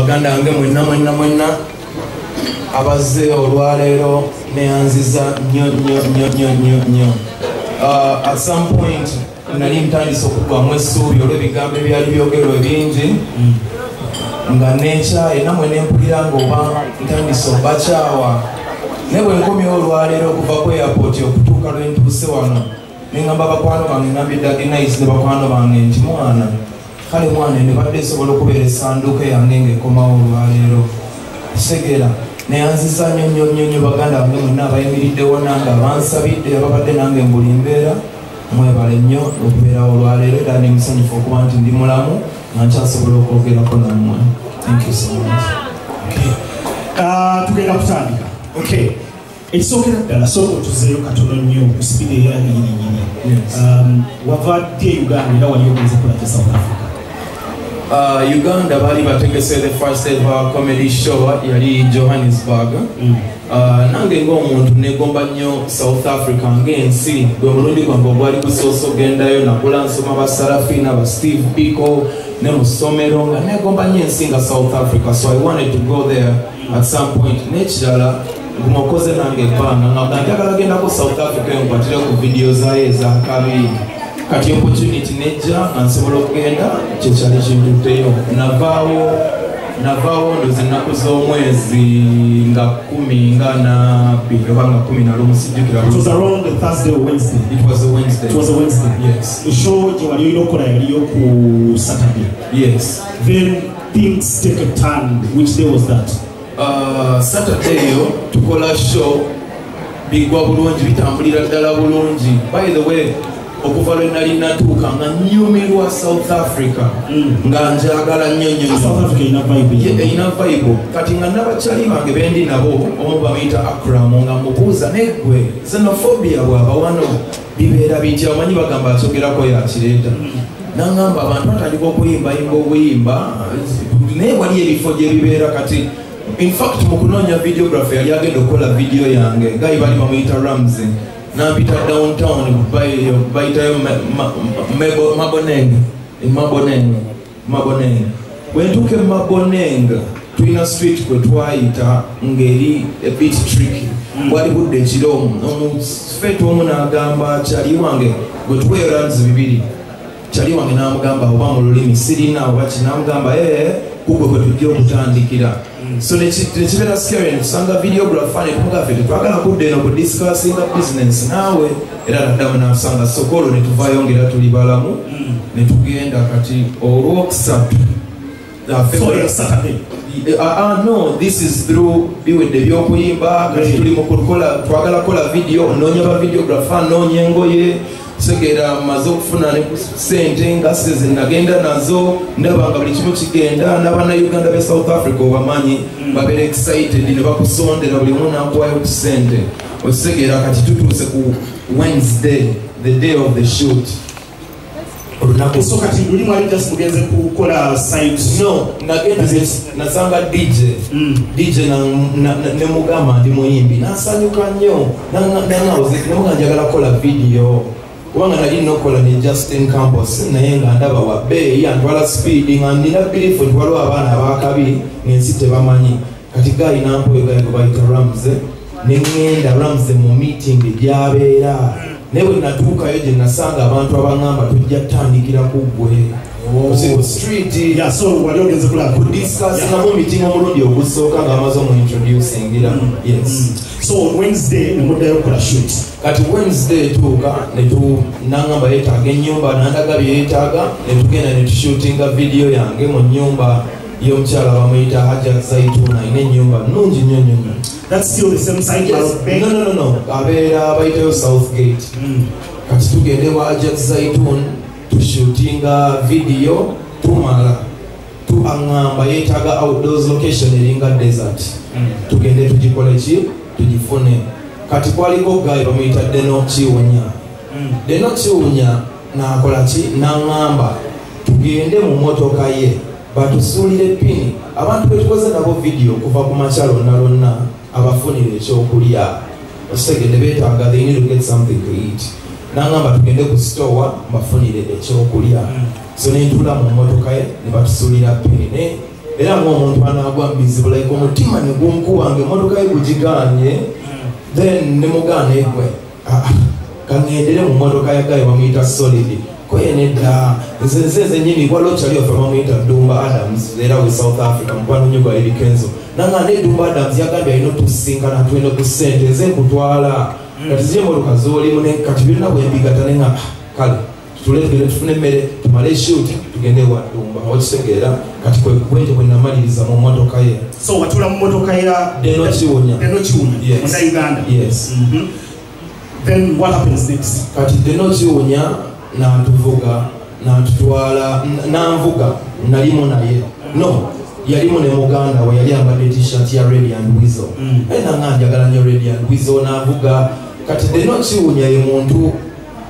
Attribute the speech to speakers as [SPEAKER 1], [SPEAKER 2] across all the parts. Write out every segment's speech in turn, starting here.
[SPEAKER 1] Baganda bange mwenna, mwenna, mwenna abazze olwaleero, neyanziza nnyo nnyo nnyo nnyo nnyo nnyo. At some point nali ntandise okuggwamu essuubi olw'ebigambo ebyali byogerwa ebingi, nga nekyaye namwe nempulira ngaoba ntandise obakyawa. Naye bwe nkomyewo olwaleero okuva ku airport okutuuka lwe ntuuse wano, neŋŋamba bakwano bange, ŋŋambye Daddy Nice ne bakwano bange nti, "Mwana, kale mwana, eno ebadde esobola okubeera essanduuko yange ng'ekomawo olwaleero." Kitegeera, neyanziza nnyo nnyo nnyo nnyo baganda bange mwenna abayimiriddewo nange, abansabidde, ababadde nange mu buli mbeera. Mwebale nnyo okubeerawo olwaleero, era ndi musanyufu okuba nti ndi mulamu nga nkyasobola okwogerako nammwe. Thank you so much.
[SPEAKER 2] Ah, tugenda kutandika. Okay, ekisookera ddala, sooka otuzeeyo katono nnyo ku speed eyange nyininyini.
[SPEAKER 1] Yes.
[SPEAKER 2] Wava ddi e Uganda, era wali ogenze kola ki South Africa?
[SPEAKER 1] Uganda baali bategese the first ever comedy show, yali Johannesburg. Nange ng'omuntu negomba nnyo South Africa ng'ensi. Gwe mulundi gwange ogwali gusoose ogendayo. Nakula nsoma ba Sarafina, ba Steve Biko ne mu ssomero, nga negomba nnyo ensi nga South Africa, so I wanted to go there at some point. N'ekirala, gumakoze nange ebbanga nga njagala gendako South Africa enkwatire ku vidiyo zaayo ezakabi. Kati opportunity nejja nga nsobola okugenda, kyekyali kintutteyo. Navaawo ndoza ennaku z'omwezi nga 12 oba nga 11, sijjukira.
[SPEAKER 2] It was around the Thursday or Wednesday?
[SPEAKER 1] It was a Wednesday.
[SPEAKER 2] It was a Wednesday?
[SPEAKER 1] Yes.
[SPEAKER 2] Show gye wali olina okukola yaliyo ku Saturday?
[SPEAKER 1] Yes.
[SPEAKER 2] Then things take a turn. Which day was that?
[SPEAKER 1] Saturday eyo tukola show, bigwa bulungi, bitambulira ddala bulungi. By the way, okuva lwe nali natuuka nga nyumirwa South Africa, nga njagala nnyo nnyo nnyo.
[SPEAKER 2] South Africa erina vibe.
[SPEAKER 1] Erina vibe. Kati nga nabakyali bange bendi nabo, omu bamuyita Akram, nga mubuuza, "Neggwe xenophobia bwaba wano bibeera bitya?" Omanyi bagamba akyogerako yakireeta. Naŋŋamba abantu batandika okuyimbayimba obuyimba, naye wali ebifo gye bibeera. Kati in fact mu kunoonya videography yali agenda okukola video yange, guy bali bamuyita Ramsey, nampita downtown, bayitayo Maboneng, Maboneng, Maboneng. Bwe ntuuka e Maboneng, tulina street kwe twayita ng'eri a bit tricky, bwali budde ekiro. Omufeetu omu n'agamba kyali wange gwe tuweeyo rands 2. Kyali wange n'amugamba oba mu lulimi sirina oba ki, n'amugamba, "Ee, kugwe kwe tujja okutandikira." So nekibeera scary, netusanga videographer netumugamba, "Ffe tetwagala kudda eno kudiscussinga business naawe." Era naddamu nasanga sokolo, netuvayo ngaera tuli balamu, netugenda. Kati olwokusatu
[SPEAKER 2] So yeah, Saturday.
[SPEAKER 1] No, this is through biwedde ebyokuyimba. Kati tuli mu kukola, twagala kukola video, noonya ba videographer, noonya engoye. Segera maze okufuna ne ku sente nga seze nagenda nazo, ndaba nga buli kimu kigenda. N'abannayuganda be South Africa obamanyi, babeera excited ne bakusondera, buli omu nakuwayo ku sente, okitegeera? Kati tutuuse ku Wednesday, the day of the shoot, olunaku.
[SPEAKER 2] So kati luli mwali just mugenze kukola site?
[SPEAKER 1] No, nagenda nasanga DJ. DJ nemugamba ndi muyimbi, nasanyuka nnyo. Nemuga njagala kukola video, kubanga nali nokola ne Justin Campos, naye nga ndaba wa bbeeyi, antwala speed, nga nina belief nti waliwo abaana abakabi ng'ensi tebamanyi. Kati guy nampoyo, guy gwe bayita Ramse, neŋŋenda Ramse mu meeting gyabeera. Naye bwe natuukayo gye nasanga abantu abaŋŋamba, "Tujja tutandikira ku ggwe." Ku street.
[SPEAKER 2] Yeah, so wali ogenze kulaba
[SPEAKER 1] kudiscussingamu meeting omulundi ogusooka nga amaze omuintroducingira, yes.
[SPEAKER 2] So on Wednesday nemuddayo okukola shoot?
[SPEAKER 1] Kati Wednesday tuuka netu nangamba yeetaaga ennyumba, nandaga byeyeetaaga, netugenda netushootinga video yange mu nnyumba y'omukyala bamuyita Hajat Zaituna. Ayina ennyumba nnungi nnyo nnyo nnyo.
[SPEAKER 2] That's still the same side?
[SPEAKER 1] Yes. No, abeera bayitayo Southgate. Kati tugende wa Hajat Zaitun, tushootinga video, tumala aŋŋamba yeetaaga outdoors location eringa desert. Tugende tugikole ki, tugifune. Kati kwaliko guy bamuyita Deno Kiwunya. Deno Kiwunya nakola ki, naŋŋamba tugende mu motoka ye batusuulire pini abantu betukoze nabo video kuva ku makya lonna lonna, abafunire ekyokulya, okitegedde? Beetaaga, they need to get something to eat. Naŋŋamba tugende ku store mbafunire ekyokulya. So nentuula mu motoka ye ne batusuulira pini ne Era ng'omuntu anaagwa mu bizibu, like omutima ne gunkuba nga emmotoka ye gugigaanye, then ne mugaana egwe, kaŋŋendere mu mmotoka ya guy bamuyita Solid. Koye nedda, nze nnyini waliwo kyali waffe bamuyita Dumba Adams, era we South Africa, mukwano nnyo gwa Eddy Kenzo. Nanga ne Dumba Adams yagambye alina otusinkana tulina ku ssente, nze nkutwala. Kati ziri emmotoka z'olimu, kati byonna bwe mbigatta ne ŋŋamba, kale tutule tugende tufune emmere, tumale shoot, tugende ewa Dumba. Okitegeera? Kati kwe bwentyo bwe namaliriza mu mmotoka ye.
[SPEAKER 2] So watuula mu mmotoka ya
[SPEAKER 1] Deno Kiwunya.
[SPEAKER 2] Deno Kiwunya.
[SPEAKER 1] Yes.
[SPEAKER 2] Munnayuganda.
[SPEAKER 1] Yes.
[SPEAKER 2] Then what happens next?
[SPEAKER 1] Kati Deno Kiwunya n'atuvuga, n'atutwala, n'anvuga, nalimu naye. No, yalimu ne muganda we, yali ambadde t-shirt ya Radio and Weasel. Naye nanga njagala nnyo Radio and Weasel, n'avuga. Kati Deno Kiwunya ye muntu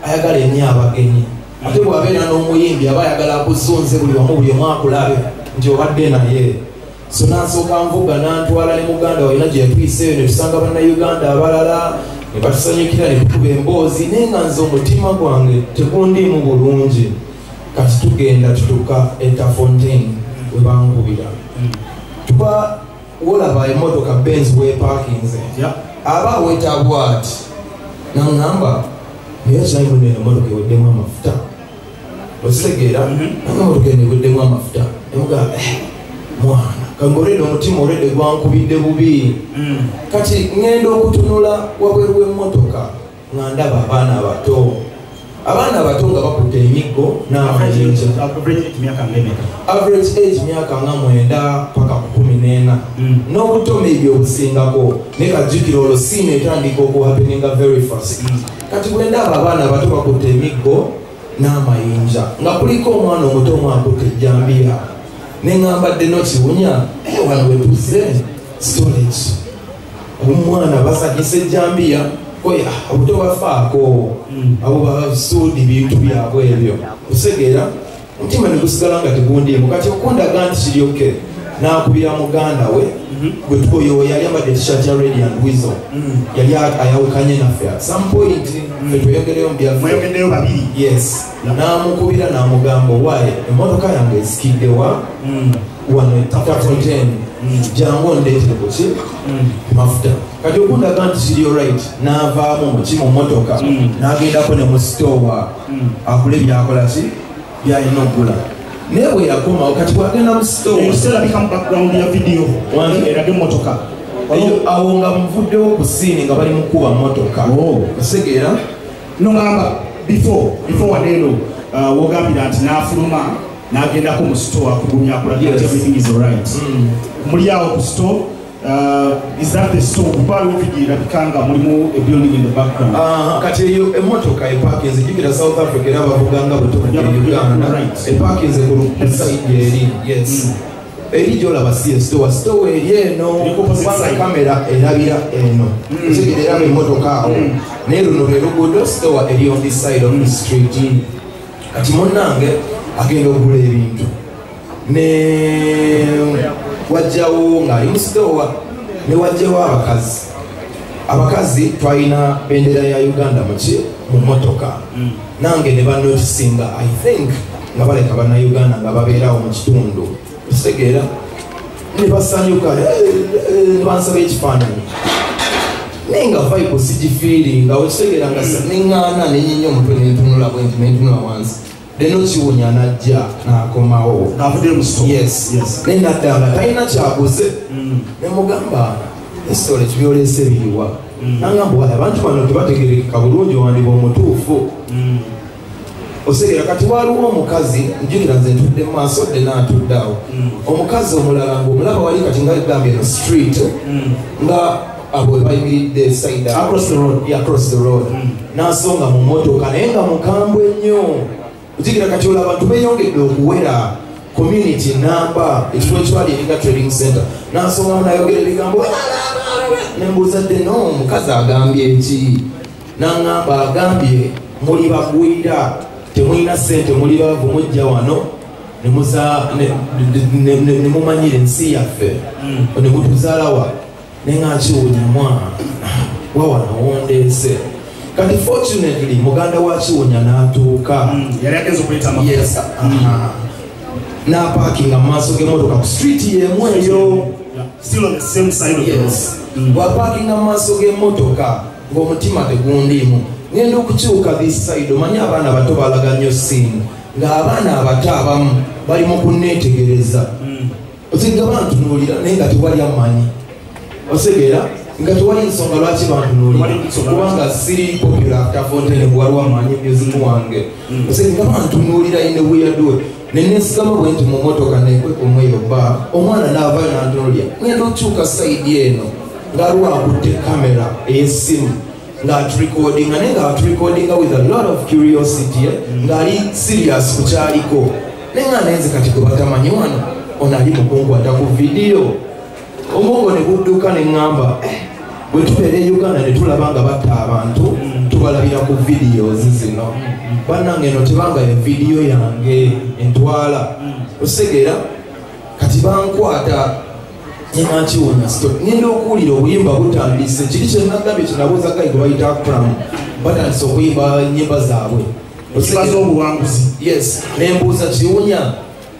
[SPEAKER 1] ayagala ennyo abagenyi. Ate bw'abeera n'omuyimbi aba ayagala akuzunze buli wamu, buli omu akulabe nti obadde naye. So n'asooka nvuga n'antwala ne muganda we, alina gye yatuyiseeyo ne tusanga bannayuganda abalala, ne batusanyukira ne tukuba emboozi, naye nga nze omutima gwange tegundiimu bulungi. Kati tugenda tutuuka e Turffontein we bankubira. Tuba wolaba emmotoka Benz weepaakinze. Aba aweta bw'ati n'aŋŋamba, naye kimanyi muno eno emmotoka eweddemu amafuta. Okitegeera? Nanga emmotoka eno eweddemu amafuta. Ne mugamba, mwana, kange olwedde omutima olwedde gwankubidde bubi. Kati ŋŋenda okutunula wabweru w'emmotoka nga ndaba abaana abato. Abaana abato nga bakutte emiggo n'amayinja.
[SPEAKER 2] Average age myaka ng'emeka?
[SPEAKER 1] Average age myaka nga 9 paka ku 14. N'obuto maybe obusingako. Naye kajjukira olwo scene etandika okuhappeninga very fast. Kati bwe ndaba abaana abato bakutte emiggo n'amayinja, nga kuliko omwana omuto omu akutte ejjambiya. Ne ŋŋamba Deno Kiwunya, wano we tuzze storage. Omwana basanyisa ejjambiya, koya obuto bafaako, abo basuudi bintu byabwe ebyo. Otegeera? Omutima ne gusigala nga tegundiimu. Kati okundaga nti kiri okay, n'akubira muganda we, gwe oyo yali ambadde t-shirt ya Radio and Weasel. Yali ayawukanye naffe at some point, ffe tweyongereyo mu byaffe.
[SPEAKER 2] Mweyongeddeyo babiri.
[SPEAKER 1] Yes. N'amukubira n'amugamba, waaye emmotoka yange esikidde wa? Wano e Turffontein. Jangu ondeetere ku ki? Mafuta. Kati okundaga nti kiri alright, n'avaamu mu ki mu mmotoka, n'agendako ne mu store, agule by'akola ki? By'alina okugula. Naye bwe yakomawo, kati bw'agenda mu store,
[SPEAKER 2] Ekiseera bika mu background ya video.
[SPEAKER 1] Wange.
[SPEAKER 2] Eraga emmotoka.
[SPEAKER 1] Eyo, awo nga nvuddewo ku scene nga bali mu kukuba mmotoka. Otegeera?
[SPEAKER 2] No, ngamba, before wano eno, wogambira nti n'afuluma, n'agendako mu store akugumya akulaga nti everything is alright. Muli awo ku store, is that the store? Kuba waliwo video erabika nga mulimu a building in the background.
[SPEAKER 1] Kati eyo emmotoka epaakinze, jjukira South Africa era bavuga nga bwe tubadde e Uganda. Epaakinze ku side eri, yes. Eri gy'olaba si store, store eri eno,
[SPEAKER 2] Eri ku opposite
[SPEAKER 1] kubanga
[SPEAKER 2] side.
[SPEAKER 1] kamera erabira eno. Otegeera eraba emmotoka awo. Naye luno lwe luguudo, store eri on this side of the street. Kati munnange agenda okugula ebintu. Ne wajjawo ng'ali mu store, ne wajjawo abakazi. Abakazi twalina bendera ya Uganda mu ki? Mu mmotoka. Nange ne banotisinga, I think, nga baleka bannayuganda nga babeerawo mu kitundu. Okitegeera? Ne basanyuka, ne bansaba ekifaananyi. Naye nga vibe sigifiiringa, okitegeera nga ne ŋŋaana ne nnyinya omutwe ne ntunula bwe nti, ne ntunula wansi. Deno Kiwunya n'ajja n'akomawo.
[SPEAKER 2] Ng'avuddeyo mu store.
[SPEAKER 1] Yes.
[SPEAKER 2] Yes.
[SPEAKER 1] Naye n'adda nga talina kyaguze. Ne mugamba, esitole kibyoleese biriwa? N'angamba, wayi, abantu bano tebategeerekeka bulungi, wandiba omutuufu. Otegeera, kati waliwo omukazi, njjukira nze ntudde mu maaso, dde n'atudde awo. Omukazi omulala ng'omulaba wali kati nga gambye eno street, nga abo we bayimiridde side awo.
[SPEAKER 2] Across the road.
[SPEAKER 1] Yeah, across the road. N'asonga mu mmotoka naye nga mukambwe nnyo. Ojjukira kati olwo abantu beeyongedde okuwera community namba, ekifo ekiwali eringa trading center. N'asongamu n'ayogera ebigambo, ne mbuuza dde, no, omukazi agambye ki? N'aŋŋamba agambye muli bagwira, temulina ssente, muli baavu, mujja wano ne mumanyira ensi yaffe, ne mutuzaala wa. Ne nga Kiwunya mwana wa wano wondeese. Kati fortunately muganda wa Kiwunya n'atuuka.
[SPEAKER 2] Yali agenze okuleeta amafuta.
[SPEAKER 1] Yes. N'apaakinga mu maaso g'emmotoka ku street y'emu eyo.
[SPEAKER 2] Still on the same side of the road.
[SPEAKER 1] Yes. Bw'apaakinga mu maaso g'emmotoka ng'omutima tegundiimu, ngenda okukyuka this side, omanyi abaana bato balaga nnyo simu, ng'abaana abato abamu bali mu kunneetegereza. Osinga bantunuulira naye nga tewali amanyi, osegeera nga tewali nsonga lwaki bantunuulira, kubanga siri popular after Fontaine, waliwo amanyi music wange. Osinga bantunuulira in a weird way. Nenesigama bwe nti mu motoka nekweka ba omwana n'avaayo n'antunuulira. Ngenda okukyuka side eno ng'aliwo akutte kamera ey'essimu ng'aturecordinga, naye ng'aturecordinga with a lot of curiosity, ng'ali serious ku kyaliko. Naye nga naye nze kati gwe batamanyi wano, ono ali mu kunkwata ku vidiyo. Omwongo ne gudduka ne ŋŋamba, bwe tubeera e Uganda ne tulaba nga batta abantu, tubalabira ku videos zino. Bannange, eno tebanga ye vidiyo yange entwala. Osegeera kati bankwata nkiwunya stop. Ngenda okuwulira obuyimba butandise, kiri kyenagambye kyenabuuza guy gwe bayita Akram, batandise okuyimba ennyimba zaabwe
[SPEAKER 2] z'obuwanguzi.
[SPEAKER 1] Yes. Nembuuza, "Kiwunya,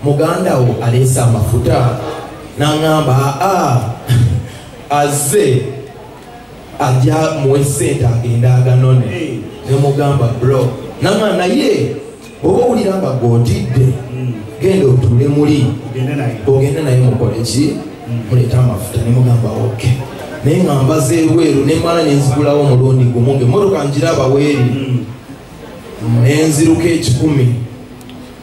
[SPEAKER 1] muganda wo aleese amafuta?" Naŋŋamba, "Aa, azze ajja muwe sente agenda aganone." Nemugamba, "Bro," naŋŋamba, "naye oba owulira nga gw'otidde, genda otuule muli ogende naye mukole ki, muleete amafuta." Nemugamba, "Okay." Naye nga mbaza ebweru, nemala nenzigulawo omulundi gumu nga emmotoka ngiraba weeri, nenziruka 100.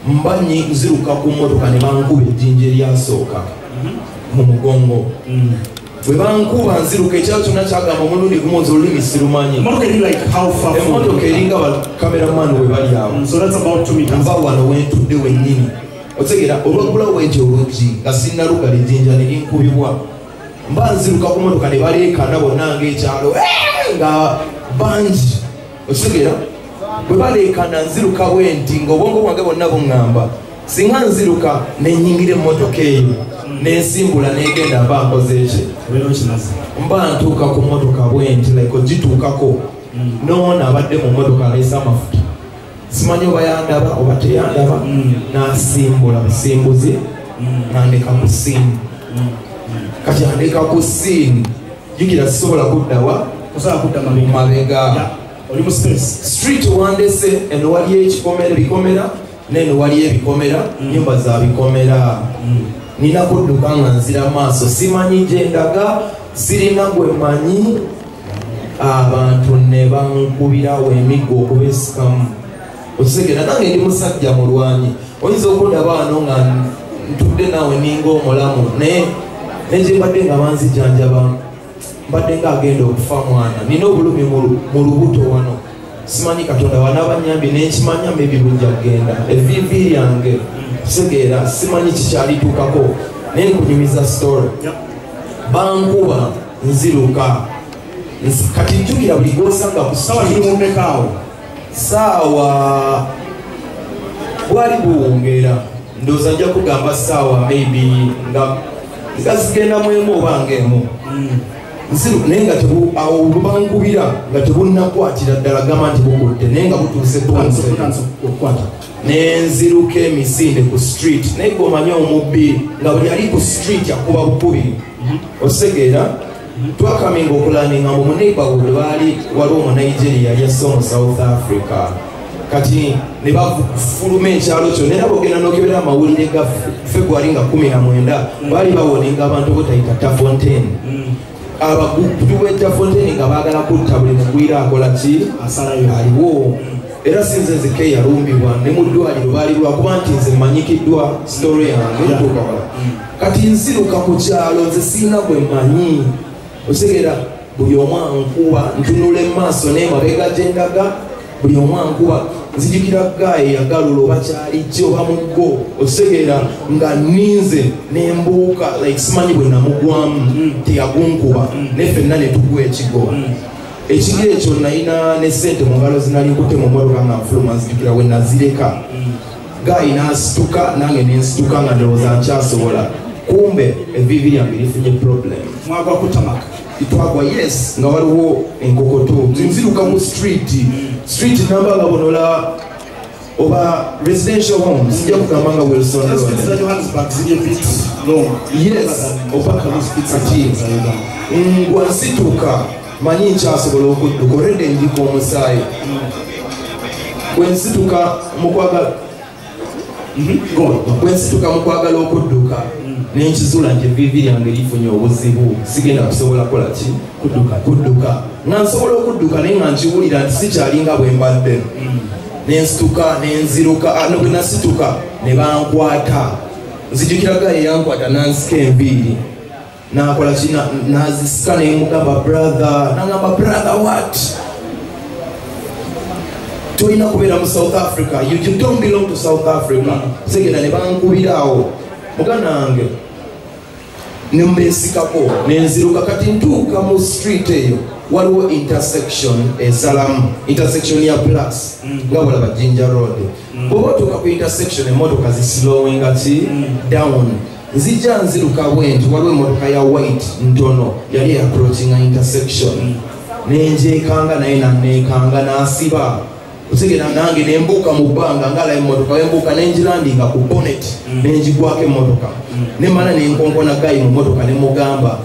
[SPEAKER 1] Mba nziruka ku mmotoka ne bankuba ejjinja eryasooka mu mugongo. Bwe bankuba nziruka, ekyalo kyonna kyagamba omulundi gumu, nze olulimi sirumanyi. Emmotoka eringa bacameraman we bali awo, nva wano wentudde wennyini, otegera olwagulawo bwenti oluggi nga sinnalugala, ejjinja ne linkubibwa. Mba nziruka ku mmotoka ne baleekaana bonna ng'ekyalo nga bangi. Otegera bwe baleekaana, nziruka bwenti ng'obwongo bwange bwonna buŋŋamba singa nziruka nenyingira emmotoka eyo nensimbula negenda, mba nkoze eki, mba ntuuka ku mmotoka bwenti, like ogituukako. Noono abadde mu mmotoka aleese amafuta, simanyi oba yandaba oba teyandaba, n'asimbula busimbuzi nandeka ku scene. Kati andeka ku scene, jjukira sisobola kuddawa mabega. Street wandese eno waliyo ekikomera, ebikomera, neno waliyo ebikomera, nyumba za bikomera. Nina kudduka nga nzira maaso, simanyi gye ndaga, sirina gwe manyi. Abantu ne bankubirawo emiggo okubesikamu. Okitegera nange ndi musajja mulwanyi, oyinza okundaba wano nga ntudde naawe ninga omulamu, naye negye mbadde nga banzijanjaba, mbadde nga agenda okufa mwana. Nina obulumi mu lubuto wano, simanyi Katonda wanaabanyambye nenkimanya maybe bujja kugenda evivi lyange. Kitegeera simanyi kikyalituukako, naye nkunyumiza story. Bankuba nziruka. Kati jjukira buli gwosanga ku saawa bwali buwungeera, ndowooza nja kugamba saawa maybe nga zigenda mu 1 oba nga 1. Naye nga awo bubankubira nga tebunnakwatira ddala gamba nti bukutte, naye nga butuuse bonse. Nenziruka emisinde ku street, naye gomanye omubbi nga buli ali ku street akuba bukubi. Osegeera twakaminga okulaninga mu neighborhood, baali waliwo omunigeria yali asse mu South Africa. Kati ne bafuluma ekyalo kyonna, era bwogenda n'okebera amawulire ga February nga 19, baali bawoninga abantu butayita Turffontein. Abagutu b'e Turffontein nga baagala kutta buli mugwira akola ki aliwo. Era sinze nzike yalumbibwa ne mu ddwaliro baali lwakuba nti nze mmanyikiddwa story yange ntuuka wala. Kati nziruka ku kyalo, nze sirina gwe mmanyi. Otegeera buli omu ankuba, ntunula emaaso n'emabega gye ndaga, buli omu ankuba. Nzijukira guy yagalula oba kyali ki oba muggo, otegeera nga nninze nembuuka, like simanyi bwe namugwamu, teyagunkuba, naye ffenna ne tugwa ekigo. Ekigo ekyo nalina ne ssente mu ngalo zinali nkutte mu mmotoka nga nfuluma, nzijukira we nazireka. Guy n'asituka nange nensituka nga ndowooza nkyasobola, kumbe evivi lyange lifunye problem.
[SPEAKER 2] Mwagwa ku tarmac?
[SPEAKER 1] Twagwa, yes, nga waliwo enkokoto. Nziruka mu street, street namba nga bonola Oba residential homes, sijja kugamba nga Wilson Road. Yes, oba kati ngwansituka manyi nkyasobola okudduka, olwedde njika omusaayi. Bwensituka mukwagala okudduka, nenkizuula nti evviivi lyange lifunye obuzibu, sigenda kusobola kukola ki? Kudduka. Nga nsobola okudduka naye nga nkiwulira nti sikyalinga bwe mbadde. Nensituka, nenziruka, bwe nasituka ne bankwata. Nzijukira gaye yankwata n'ansika enviiri. N'akola ki? N'azisika ne mugamba brother, n'angamba brother what? Tolina kubeera mu South Africa, you don't belong to South Africa. Segenda ne bankubira awo. Muganda wange ne mbeesikako nenziruka. Kati ntuuka mu street eyo waliwo intersection esalamu, intersection ya plus nga bwolaba Jinja Road. Bw'oba otuuka ku intersection emmotoka zislowinga ki down. Nzija nziruka bwe nti waliwo emmotoka ya white ntono yali approachinga intersection, nenjeekanga naye naneekanga n'asiba. Otegera nange nembuuka mu bbanga ngala emmotoka, wembuuka nengilandinga ku bonnet nengigwako emmotoka, nemala nenkonkona gayi mu mmotoka nemugamba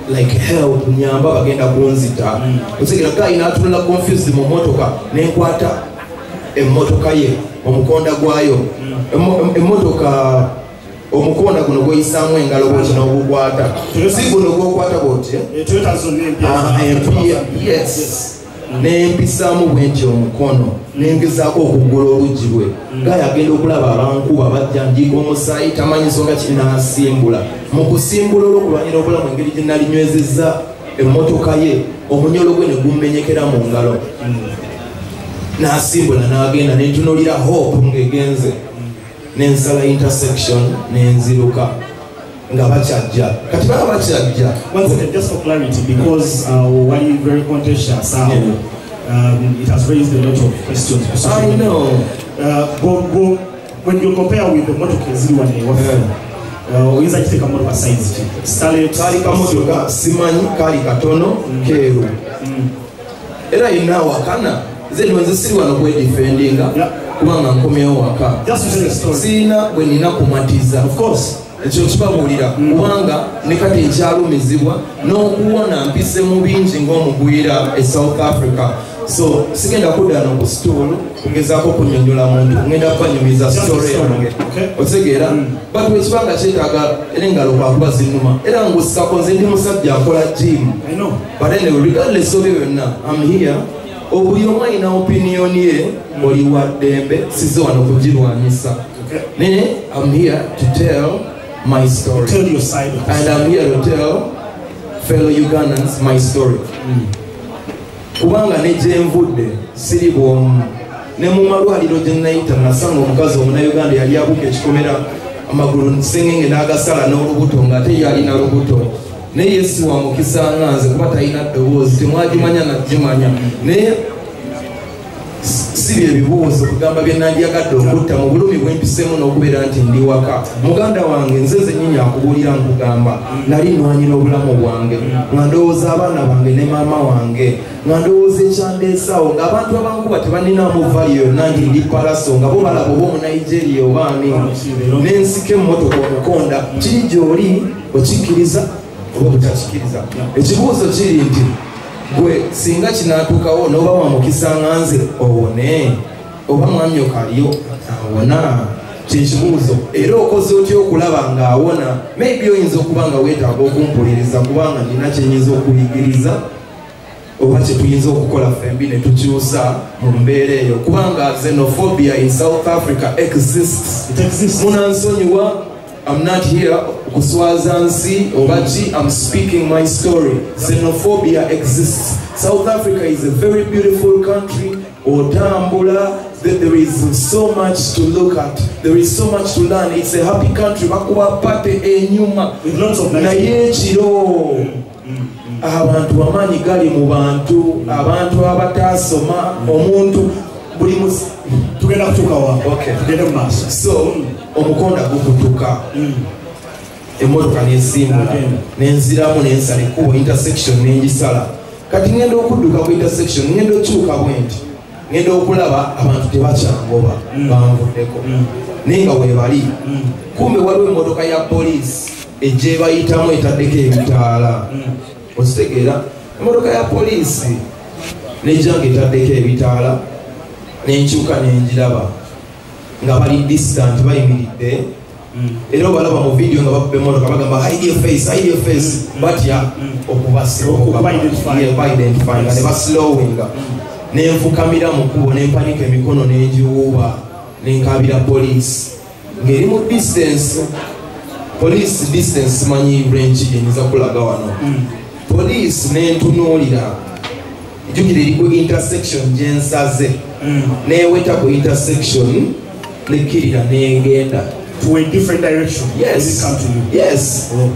[SPEAKER 1] like help, nyamba bagenda kunzita. Otegera gayi n'atunula confused mu mmotoka, nenkwata emmotoka ye omukonda gwayo, emmotoka omukonda guno gweyisaamu engalo bwoti n'ogukwata, si guno gw'okwata bwoti, yes. Nempisaamu bwe nti omukono nengezaako okuggula oluggi lwe. Gayi agenda okulaba abankuba bajja njiika omusaayi, tamanyi nsonga ki, n'asimbula. Mu kusimbula olw'okulwanyira obulamu engeri gye nalinywezezza emmotoka ye, omunyolo gwe ne gummenyekera mu ngalo. N'asimbula n'agenda, nentunuulira Hope ng'egenze. Nensala intersection nenziruka nga bakyajja. Kati baba bakyajja.
[SPEAKER 2] One second, just for clarity, because wali very contentious, it has raised a lot of questions.
[SPEAKER 1] I know.
[SPEAKER 2] Go, when you compare with the motoka eziri wano ewaffe, oyinza kiteeka motoka size ki? Starlet?
[SPEAKER 1] Kaali kamotoka simanyi, kaali katono keeru. Era yenna awakana nze nze siri wano kwedifendinga kubanga nkomyewo waka. Sirina bwe nina kumatiza.
[SPEAKER 2] Of course.
[SPEAKER 1] Ekyo kibabuulira kubanga ne kati nkyalumizibwa n'okuwona mpise mu bingi ng'omugwira e South Africa. So sigenda kudda no ku stool kugezaako kunnyonnyola muntu, ngenda kubanyumiza story yange. Otegeera? But bwe kibanga kyetaaga era engalo kwakuba zinnuma, era ngusako nze ndi musajja akola gym. But anyway, regardless of byonna, I'm here. Buli omu alina opinion ye, oli wa ddembe, sizze wano kugirwanyisa. Naye I'm here to tell my story.
[SPEAKER 2] Tell your side.
[SPEAKER 1] And I'm here to tell fellow Ugandans my story. Kubanga ne gye nvudde siri bwomu. Ne mu malwaliro gye nayita nasanga omukazi omunnayuganda yali abuuka ekikomera amagulu nsengenge n'agasala n'olubuto ng'ate ye alina lubuto. Naye ye si wa mukisa nga nze kuba talina ddoboozi, temwagimanya nagimanya. Naye si bye bibuuzo kugamba bye nandyagadde okutta mu bulumi bwe mpiseemu n'okubeera nti ndi waka. Muganda wange nze zennyini akubuulira nkugamba nali nnwanyira obulamu bwange, nga ndowooza abaana bange ne maama wange, nga ndowooza ekyandeesaawo, ng'abantu abankuba tebanninaamu value yonna nti ndi palaso, nga bo balaba oba Omunigeria oba ani. Nensika emmotoka omukonda, kiri gy'oli okikkiriza oba obutakikiriza. Ekibuuzo kiri nti gwe singa kinaatuukawo n'oba wa mukisa nga nze owone, oba mwamyoka aliyo awona, kyekibuuzo. Era okoze otya okulaba ng'awona? Maybe oyinza okuba nga weetaaga okumpuliriza kubanga nina kye nnyinza okuyigiriza oba kye tuyinza okukola ffembi ne tukyusa mu mbeera eyo, kubanga xenophobia in South Africa exists. Munansonyiwa, I'm not here kuswaza nsi oba ki, I'm speaking my story. Xenophobia exists. South Africa is a very beautiful country. Otambula, there is so much to look at. There is so much to learn. It's a happy country. Bakuba party enyuma. Naye ekiro abantu amaanyi gali mu bantu, abantu abataasoma, omuntu buli
[SPEAKER 2] tugenda kutuuka wa? Tugende mu maaso.
[SPEAKER 1] So omukonda gukutuka, emmotoka nesimbula, nenziramu nensala ekkubo, intersection nengisala. Kati ngenda okudduka ku intersection, ngenda okyuka bwe nti Ngenda okulaba abantu tebakyangoba, banvuddeko, naye nga webali. Kumbe waliwo emmotoka ya poliisi egyebayitamu etaddeko ebitaala. Okitegeera? Emmotoka ya poliisi nejja nga etaddeko ebitaala, nenkyuka nenjiraba nga bali distant, bayimiridde. Era obalaba mu video nga bakuba emmotoka, bagamba, "Hide your face, hide your face." Batya okubaidentifyinga, ne baslowinga. Nenfukamira mu kkubo, nempanika emikono, nengiwuuba, nenkabira poliisi ng'eri mu distance. Poliisi distance simanyi range gyenyinza kulaga wano. Poliisi nentunuulira, jjukira eri ku intersection gyensaze, neweta ku intersection, nekkirira, nengenda.
[SPEAKER 2] To a different direction.
[SPEAKER 1] Yes.
[SPEAKER 2] Did it come to you?
[SPEAKER 1] Yes.
[SPEAKER 2] Oh.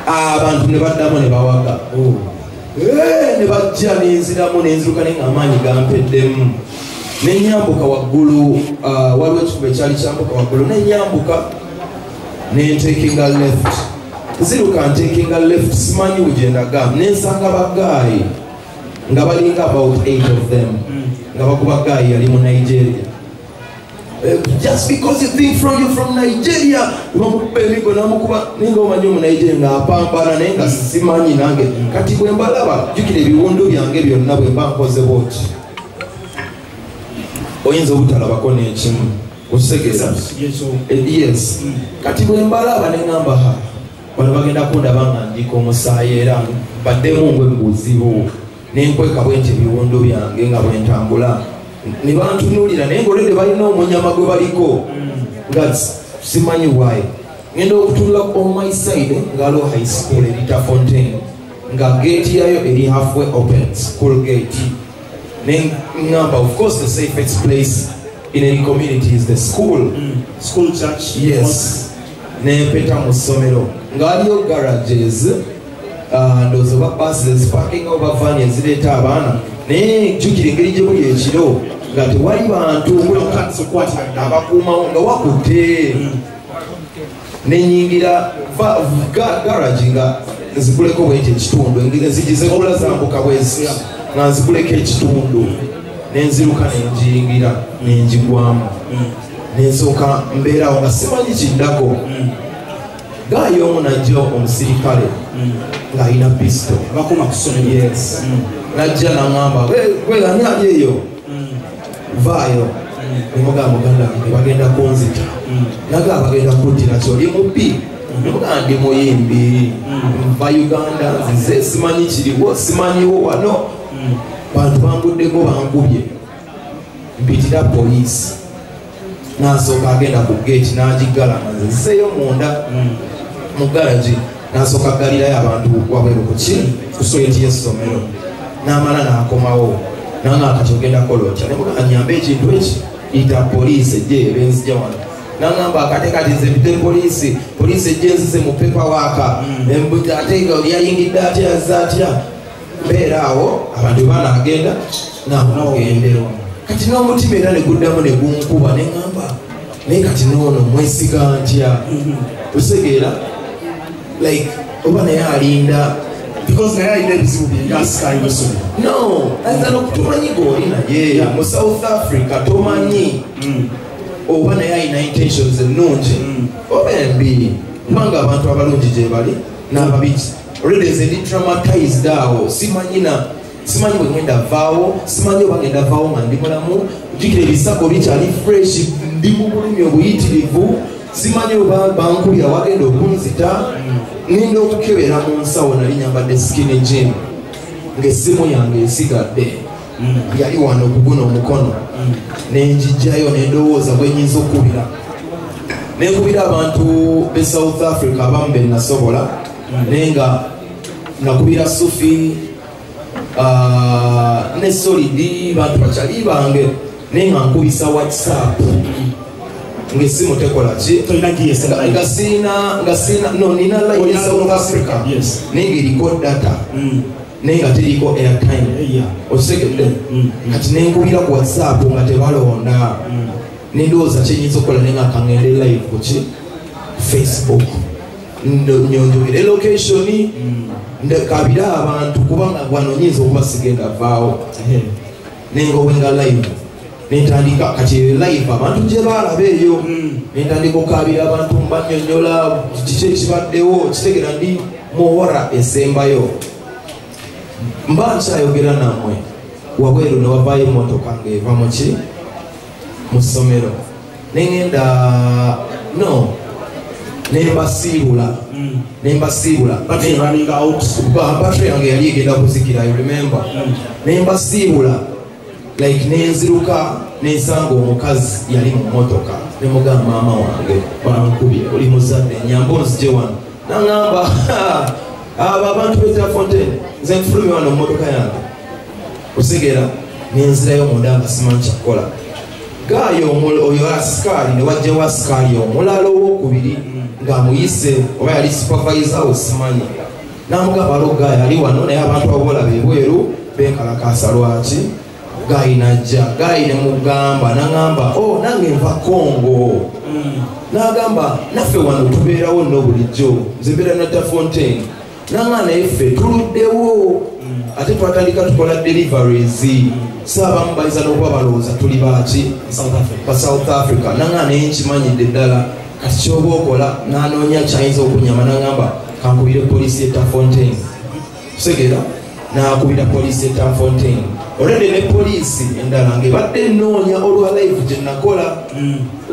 [SPEAKER 1] Abantu ne baddamu ne bawaga.
[SPEAKER 2] Oh.
[SPEAKER 1] Ne bajja, nenziramu, nenziruka, naye nga amaanyi gampeddemu. Nenyambuka waggulu, waliwo ekikubo ekyali kyambuka waggulu, nenyambuka, nentekinga left, nziruka ntekinga left, simanyi wegyendaga. Nensanga ba guy nga balinga about eight of them, nga bakuba guy yali mu Nigeria. Just because you think from you from Nigeria, bamukuba emigo, namukuba, naye nga omanyi omu Nigeria ng'apambana, naye nga simanyi nange. Kati bwe mbalaba, jjukira ebiwundu byange byonna, bwe mba nkoze bwoti oyinza obutalabako n'ekimu. Okitegeeza?
[SPEAKER 2] Yes, oh.
[SPEAKER 1] Yes. Kati bwe mbalaba neŋŋamba, ha, bano bagenda kundaba nga ndiko omusaayi, era baddemu ngwe mu buzibu. Nenkweka bwe nti ebiwundu byange nga bwe ntambula, ne bantunuulira, naye ngaolwedde balina omunyama gwe baliko nga simanyi why. Ngenda okutunula on my side nga waliwo high school e Rietveld, nga gate yayo eri halfway open, school gate. Neŋŋamba, of course the safest place in any community is the school.
[SPEAKER 2] School, church.
[SPEAKER 1] Yes. Nempeta mu ssomero nga waliyo garages, ndowooza oba basi ezipakinga oba van ezireeta abaana. Naye jjukira engeri gye buli ekiro nga tewali bantu
[SPEAKER 2] Otandise okukwatira ddala.
[SPEAKER 1] abakuumawo, nga wakutte. Nenyingira garage nga nziguleko bwenti ekitundu, enzigi zegula zambuka bwezi, nga nziguleko ekitundu, nenziruka, nenjiyingira, nenjigwamu, nensooka mbeerawo nga simanyi kiddako. Guy omu najja, omusirikale ng'alina pistol.
[SPEAKER 2] Abakuma ku ssomero.
[SPEAKER 1] Yes. Najja naŋŋamba, "Gwe ani ali eyo? Vaayo." Nemugamba, "Muganda wange, bagenda kunzita." Naga, "Bagenda kuttira ki? Oli mubbi?" Nemugamba, "Ndi muyimbi, nva Uganda, nzize, simanyi kiriwo, simanyiwo wano, bantu banguddeko, bankubye, mpitira poliisi." Nasooka agenda ku gate n'agiggala nga nze nzizeeyo munda mu garagi. Nasooka aggalirayo abantu wabweru kuki, ku gate y'essomero. N'amala n'akomawo nanga, "Kati ogenda kola otya?" Nemugamba, "Nyambe ekintu eki, yita poliisi ejje ebenzija wano." Nangamba, "Akate kati nze mpite poliisi, poliisi ejje nzize mu paperwork, ate yayingidde atya, yazze atya?" Mbeera awo, abantu banaagenda naagende. Kati n'omutima era ne guddamu ne gunkuba, neŋŋamba, naye kati noono mwesiga ntya? Osegeera, like oba naye alinda
[SPEAKER 2] Because naye alina ebizibu bye nga asikaali w'essomero.
[SPEAKER 1] No, ayinza nokutomanyi g'oli naye mu South Africa, tomanyi oba naye alina intentions ennungi oba embi, kubanga abantu abalungi gye bali n'ababi. Already nze ndi traumatized awo, simanyi na simanyi bwe ngenda vaawo, simanyi oba ngenda vaawo nga ndi mulamu. Jjukira ebisago bikyali fresh, ndi mu bulumi obuyitirivu, simanyi oba bankubya wagenda okunzita. Ngenda okukebera mu nsawo, nali nyambadde skinny jean, ng'essimu yange esigadde yali wano kuguno omukono. Nenjijjayo, nendowooza bwe nyinza okukubira, nenkubira abantu be South Africa abamu be nasobola, naye nga nakubira Sufi ne Solidi, bantu bakyali bange, naye nga nkubisa WhatsApp ng'essimu tekola ki.
[SPEAKER 2] Tolina GSM?
[SPEAKER 1] Nga siina, no, nina line
[SPEAKER 2] Olina
[SPEAKER 1] South Africa,
[SPEAKER 2] Yes.
[SPEAKER 1] naye ng'eriko data, naye nga teriko airtime. Okitegedde? Kati nenkubira ku WhatsApp nga tebalonda. Nendowooza kyenyinza okukola, naye nga kangende live kuki, Facebook, nyonjogere location, kabire abantu, kubanga wano nyinza okuba sigenda vaawo. Nengowenga live. Nentandika kati live abantu gye baalaba eyo, nentandika okaabira abantu, mbanyonyola kiki ekibaddewo. Kitegeera ndi muwora esembayo, mba nkyayogera nammwe, wabweru ne wavaayo emmotoka ng'eva muki mu ssomero. Neŋŋenda no nembasiibula, nembasiibula.
[SPEAKER 2] Battery running out.
[SPEAKER 1] Battery yange yali egenda kuzikira, I remember. Nembasiibula, like nenziruka nensanga omukazi yali mu mmotoka, nemugamba, "Maama wange bankubye, oli muzadde, nyamba onzije wano." Naŋŋamba, "Abo abantu b'e Turffontein, nze nfulumye wano mu mmotoka yange." Osegeera nenzirayo munda nga simanyi kyakukola. Gaayo oyo asikaali, ne wajjawo asikaali omulala owokubiri ng'amuyise, oba yali supervisor we simanyi. Namugamba, "Alo, guy ali wano, naye abantu abo bolaba ebweru benkalakasa lwaki?" Guy najja, guy nemugamba, naŋamba, "O nange nva Congo." N'agamba, "Naffe wano tubeerawo nno bulijjo, nze mbeera na Turffontein." Naŋa, "Naye ffe tuluddewo, ate twatandika tukola deliveries, so abamu bayinza n'okuba balowooza tuli baaki."
[SPEAKER 2] South Africa.
[SPEAKER 1] Ba South Africa. Naŋa, "Naye nkimanyidde ddala, kati kyoba okola." Nanoonya kyayinza okunyama, naŋamba, "Kankubire poliisi e Turffontein." Kusegeera nakubira poliisi e Turffontein already, ne poliisi endala ngaebadde ennoonya olwa live gye nakola.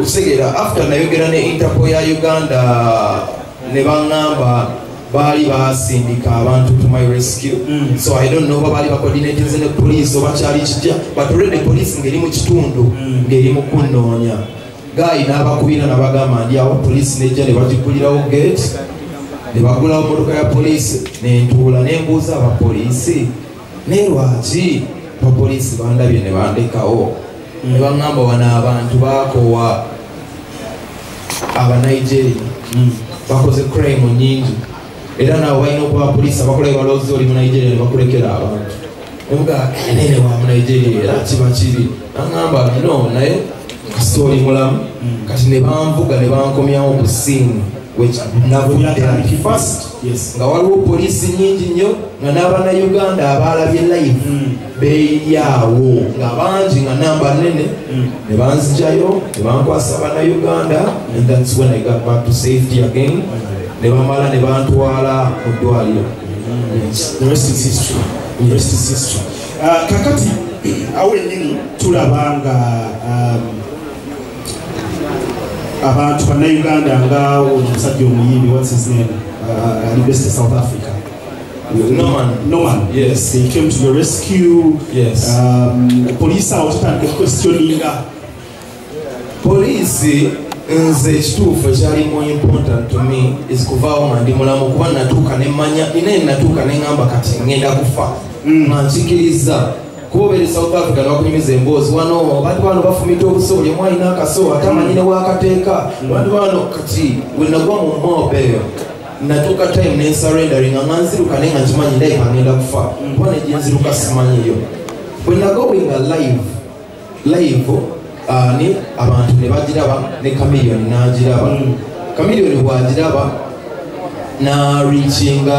[SPEAKER 1] Osegeera after nayogera ne Interpol ya Uganda, ne baŋŋamba baali basindika abantu to my rescue. So I don't know oba baali bacoordinatinze ne poliisi oba kyali kijja, but already poliisi ng'eri mu kitundu, ng'eri mu kunnoonya. Guy n'abakubira nabagamba ndi awo. Poliisi nejja ne bagigulirawo gate, ne bagulawo motoka ya poliisi, nentuula nembuuza abapoliisi, "Naye lwaki abapoliisi bandabye ne bandekawo?" Ne baŋŋamba, "Wano abantu baakowa Abanigeria, bakoze crime nyingi, era nabo balina okuba abapoliisi abakola balowooza oli mu Nigeria ne bakulekera abantu." Nemuga nene wa mu Nigeria era kiba kibi. Aŋŋamba, "No, naye kasita oli mulamu." Kati ne banvuga ne bankomyawo ku scene navudde first, nga waliwo poliisi nyingi nnyo, nga n'Abannayuganda abaalabye live beeyaawo nga bangi, nga namba nene. Ne banzijayo ne bankwasa Abannayuganda, and that's when I got back to safety again. Ne bamala ne bantwala mu ddwaliro.
[SPEAKER 2] Yes. The rest is history. The rest is history. Kakati awo ennyini tulaba nga abantu Bannayuganda nga ono omusajja omuyimbi, what's his name, ali based in South Africa.
[SPEAKER 1] Norman.
[SPEAKER 2] Norman.
[SPEAKER 1] Yes.
[SPEAKER 2] They came to the rescue.
[SPEAKER 1] Yes.
[SPEAKER 2] Police awo tutandika questioninga.
[SPEAKER 1] Poliisi, nze ekituufu ekyali more important to me is kuvaawo nga ndi mulamu, kuba natuuka nemmanya ninaye, natuuka neŋŋamba kati ŋŋenda kufa, nga nkikiriza, kuba obeere South Africa nebakunyumiza emboozi wano, abantu bano bafumita obuso, buli omu alina akaso ate amanyi ne wakateeka abantu bano. Kati we nagwa mu mob eyo, natuuka time nensurrenderinga nga nziruka, naye nga nkimanyi ndabika ngenda kufa, kuba negyenziruka simanyiyo. Bwe nagowinga live live ni abantu ne bagiraba, ne Chameleon n'agiraba. Chameleon bw'agiraba na reachinga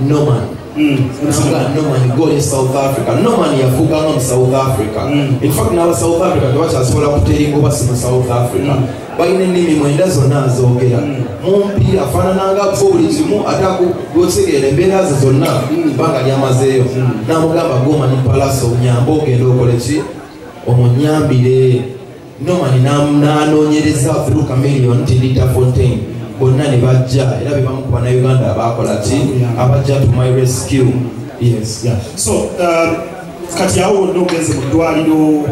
[SPEAKER 1] Norman. Nanga Norman gole South Africa. Norman yafuganga mu South Africa. In fact n'aba South Africa tebakyasobola kuteringa oba si mu South Africa. Balina ennimi 9 zonna azoogera, mumpi afaanananga ko buli kimu, ate akugotegeera embeera ze zonna bbanga lyamazeeyo. Namugamba, "Gomanyi Palaso, nyamba ogenda okole ki, omunyambire." Norman n'anoonyereza through Chameleon nti ndi Turffontein, bonna ne bajja, era be bamu ku Bannayuganda abakola ki, abajja to my rescue, yes.
[SPEAKER 2] Yeah. So kati awo wonna ogenze mu ddwaliro,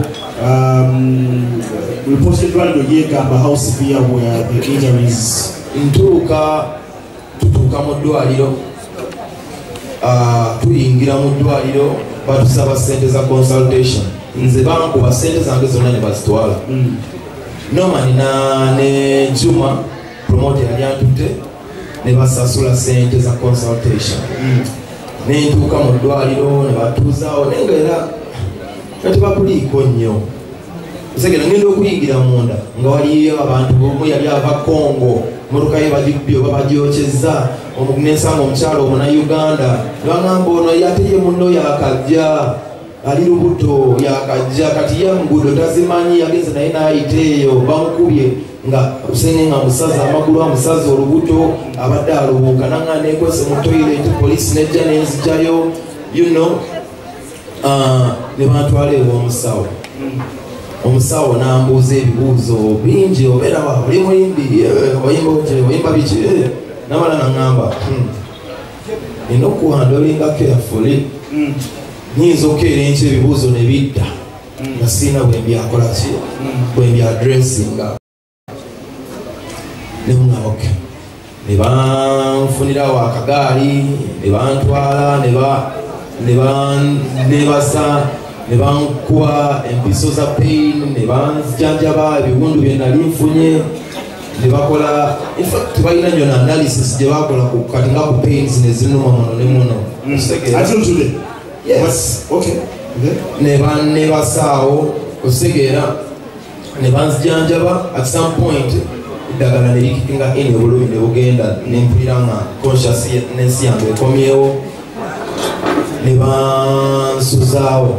[SPEAKER 2] report y'eddwaliro yeegamba how severe were the injuries?
[SPEAKER 1] Ntuuka, tutuuka mu ddwaliro, tuyingira mu ddwaliro, batusaba sente za consultation. Nze bankuba sente zange zonna ne bazitwala. Norman ne Juma promoter yali antutte ne basasula sente za consultation. Nentuuka mu ddwaliro ne batuuzaawo, naye nga era nga tebakuliiko nnyo. Segera ngenda okuyingira munda nga waliyo abantu, omu yali ava Congo, motoka ye bagikubye oba bagyokyezza. Nensanga omukyalo omunauganda, ne bagamba, "Ono ate ye munno yakajja." Ali lubuto yakajja, kati ye nguudo tazimanyi, yagenze naye n'ayita eyo, bamukubye nga senge nga musaza amagulu, amusaza olubuto, abadde alubuuka nanga nekwese mu toilet, poliisi nejja nenzigyayo, ne bantwala ew'omusawo. Omusawo n'ambuuza ebibuuzo bingi, obeera wa, oli muyimbi, oyimba otya, oyimba biki, namala naŋŋamba, nina okuhandlinga carefully, nyinza okukeera enkya ebibuuzo ne bidda nga sirina bwe mbyakola ki, bwe mbyaddressinga. Ne mugamba okay. Ne banfunirawo akagaali, ne bantwala, ne banebasa, ne bankuba empiso za pain, ne banjanjaba ebiwundu bye nali nfunye, ne bakola, in fact balina nnyo na analysis gye bakola ku kati nga ku pains ne zinuma muno ne muno.
[SPEAKER 2] Until today?
[SPEAKER 1] Yes.
[SPEAKER 2] Okay.
[SPEAKER 1] Ne banebasaawo, ositegeera, ne banzijanjaba. At some point eddagala ne likickinga in, obulumi ne bugenda, ne mpulira nga consciousness yange ekomyewo, ne bansuzaawo.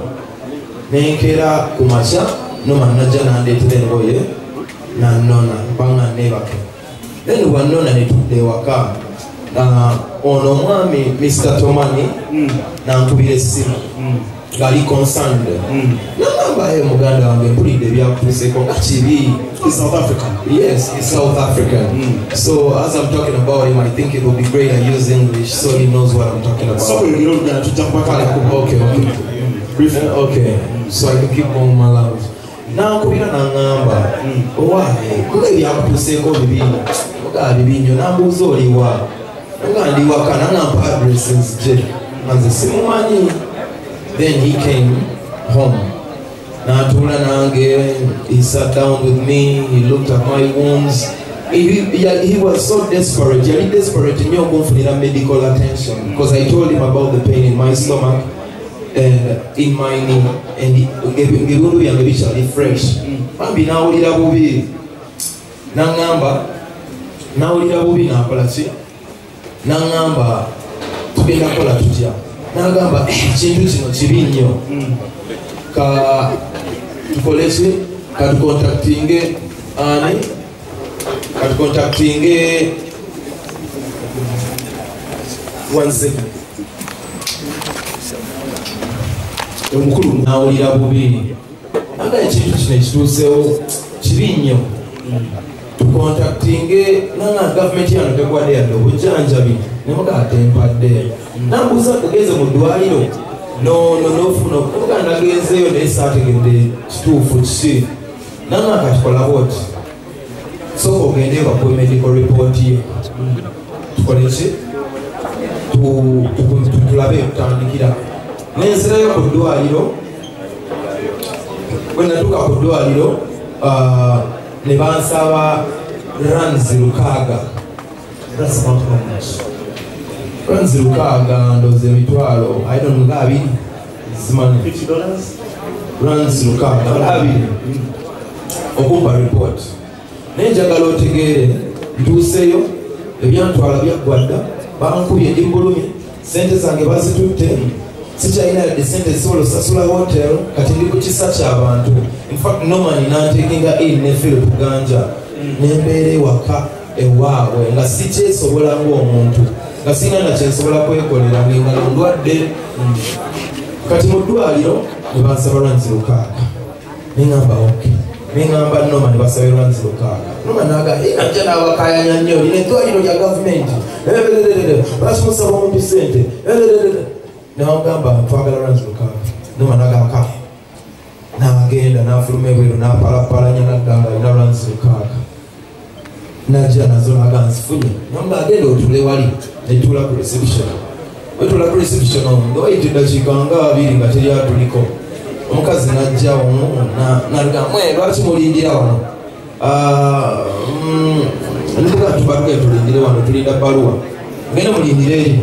[SPEAKER 1] Nenkeera ku makya, noma najja nandeetera engoye nannona kubanga neebake. Then bwannona ne tudda ewaka. Ono omwami Mr Tomani nankubira essimu ng'ali concerned, nagamba, "Ye muganda wange, mpulidde ebyakutuuseeko, nga kibi."
[SPEAKER 2] In South Africa?
[SPEAKER 1] Yes, he's South African. So as I'm talking about him, I think it will be great I use English so he knows what I'm talking about.
[SPEAKER 2] So oyogera Oluganda, tujja kubakala.
[SPEAKER 1] Okay.
[SPEAKER 2] Briefly.
[SPEAKER 1] Okay, so I can keep going my life. Nankubira naŋŋamba, owaaye, kuba ebyakutuuseeko bibi, ogaa bibi nnyo. Nambuuza, oliwa? Nga ndi waka. Naŋŋampa address nzije, nga nze simumanyi. Then he came home, n'atuula nange. He sat down with me, he looked at my wounds. He was so desperate, yali desperate nnyo okunfunira medical attention, because I told him about the pain in my stomach and in my knee and ng'ebiwundu byange bikyali fresh. Bambi n'awulira bubi, n'aŋŋamba, n'awulira bubi, n'akola ki, n'aŋŋamba, tugenda kukola tutya? N'agamba, ekintu kino kibi nnyo, ka tukole ki, katucontactinge ani, katucontactinge, one second.
[SPEAKER 2] Omukulu.
[SPEAKER 1] Nawulira bubi, anga ekintu kino ekituusewo kibi nnyo, tucontactinge nanga gavumenti yano tekwadde yadde obujjanjabi. Nemugaa tempadde. Nambuuza, ogenze mu ddwaliro nofuna? Nemugaa nagenzeeyo naye saategedde kituufu kiki. Nanga katikola bwoti, sooka ogendeyo bakuwe medical report yo, tukole ki, tulabe tutandikira. Nenzirayo ku ddwaliro. Bwe natuuka ku ddwaliro, ne bansaba rands 6,000.
[SPEAKER 2] That's about how much?
[SPEAKER 1] Rands 6,000, ndowooza emitwalo, I don't know, nga abiri, simanyi.
[SPEAKER 2] $50?
[SPEAKER 1] Rands 6,000 nga abiri okumpa report. Naye njagala otegeere, ntuuseyo, ebyantwala byaggwa dda, bankubye, ndi mbulumi, sente zange bazitutte, sikyalina yadde sente zisobola osasula hotel. Kati ndi ku kisa ky'abantu. In fact, Norman nantakinga in ne Philip Ganja, nembeera ewaka ewaabwe nga sikyesobola ng'omuntu, nga sirina na kyensobola kwekolera, ng'engalo ndwadde. Kati mu ddwaliro ne bansaba rands 6,000. Neŋŋamba okay. Neŋŋamba Norman basabe rands 6,000. Norman naga najja n'abakayanya nnyo, lino eddwaliro lya gavumenti, lwaki musaba omuntu sente? Nawagamba twagala rands 6,000. Norman nagamba n'agenda n'afuluma ebweru n'apalapalanya nadda nga alina rands 6,000, najja nazo naga nzifunye. Namuga agenda otule wali, netuula ku reception. Wetula ku reception nga wayita eddakiika nga 20 nga teri atuliko. Omukazi najja naga, mwe lwaki mulindira wano? Ntuga tubatuge tulindire wano, tulinda bbaluwa, ngenda mulindire eri.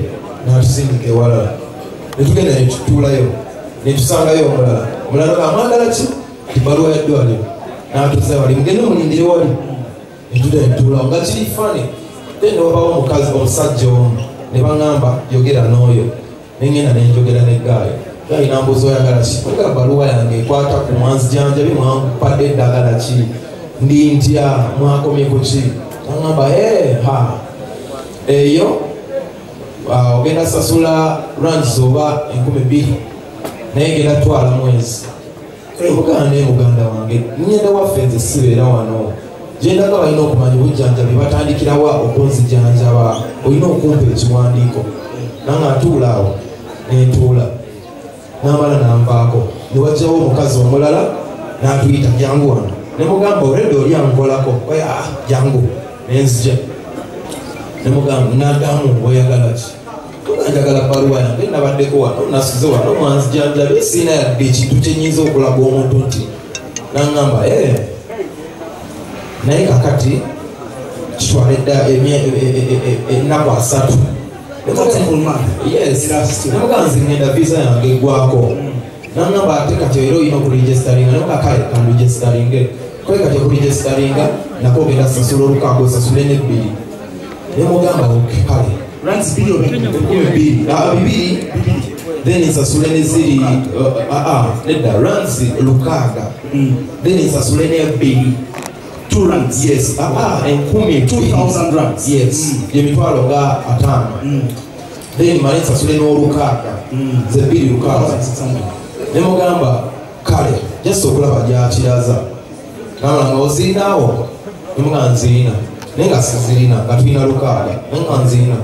[SPEAKER 1] Natusindika ewalala, netugenda netutuulayo, netusangayo omulala. Omulala ga mwagala ki? Ti bbaluwa ya ddwaliro. Natuza wali, mugende mulindire wali. Netudda netutuulawo nga kiri funny. Then wabawo omukazi, omusajja omu, ne baŋŋamba yogera n'oyo. Nengenda nenjogera ne guy. Yalina mbuuza oyagala ki? Nga bbaluwa yange ekwata ku mwanzijanjabi, mwampadde eddagala ki, ndi ntya, mwakomye ku ki? Agamba ha eyo ogenda sasula rands oba 2,000 naye ngenda twala mwezi. Muganda ne muganda wange ngenda waffe nze sibeera wano, gyendaga balina okumanya obujjanjabi batandikirawa okunzijanjaba, olina okumpa ekiwandiiko. Nange atuula awo nentuula namala nanvaako, ne wajjawo omukazi omulala n'atuyita jangu wano, ne mugamba olwedde oli ankolako, jangu, nenzija nemugamba nadamu oyagala ki? Njagala bbaluwa yange, nabaddeko wano, nasuze wano, mwanzijanjabi, siina yadde ekintu kyenyinza okulaga omuntu nti nangamba naye kakati kitwala edda ennaku 3. Yes, nemugamba nze ngenda visa yange eggwako. Nangamba ate kati era olina okuregisteringa, nemuga kale kanregisteringe. Kale kati okuregisteringa nako ogenda sasula 6 osasule ne2. Nemugamba kale
[SPEAKER 2] rands 2
[SPEAKER 1] 2 then nsasule ne ziri nedda rands 6 then nsasule ne 2.
[SPEAKER 2] 2 rands.
[SPEAKER 1] Yes, enkumi
[SPEAKER 2] 2,000 rands.
[SPEAKER 1] Yes, emitwalo nga 5. Then male nsasule n'olukaaga ze 2 6. Nemugamba kale just okulaba gyakiraza. Namala nga ozirinawo? Nemugamba nzirina, naye nga sizirina, nga tulina 6, naye nga nzirina.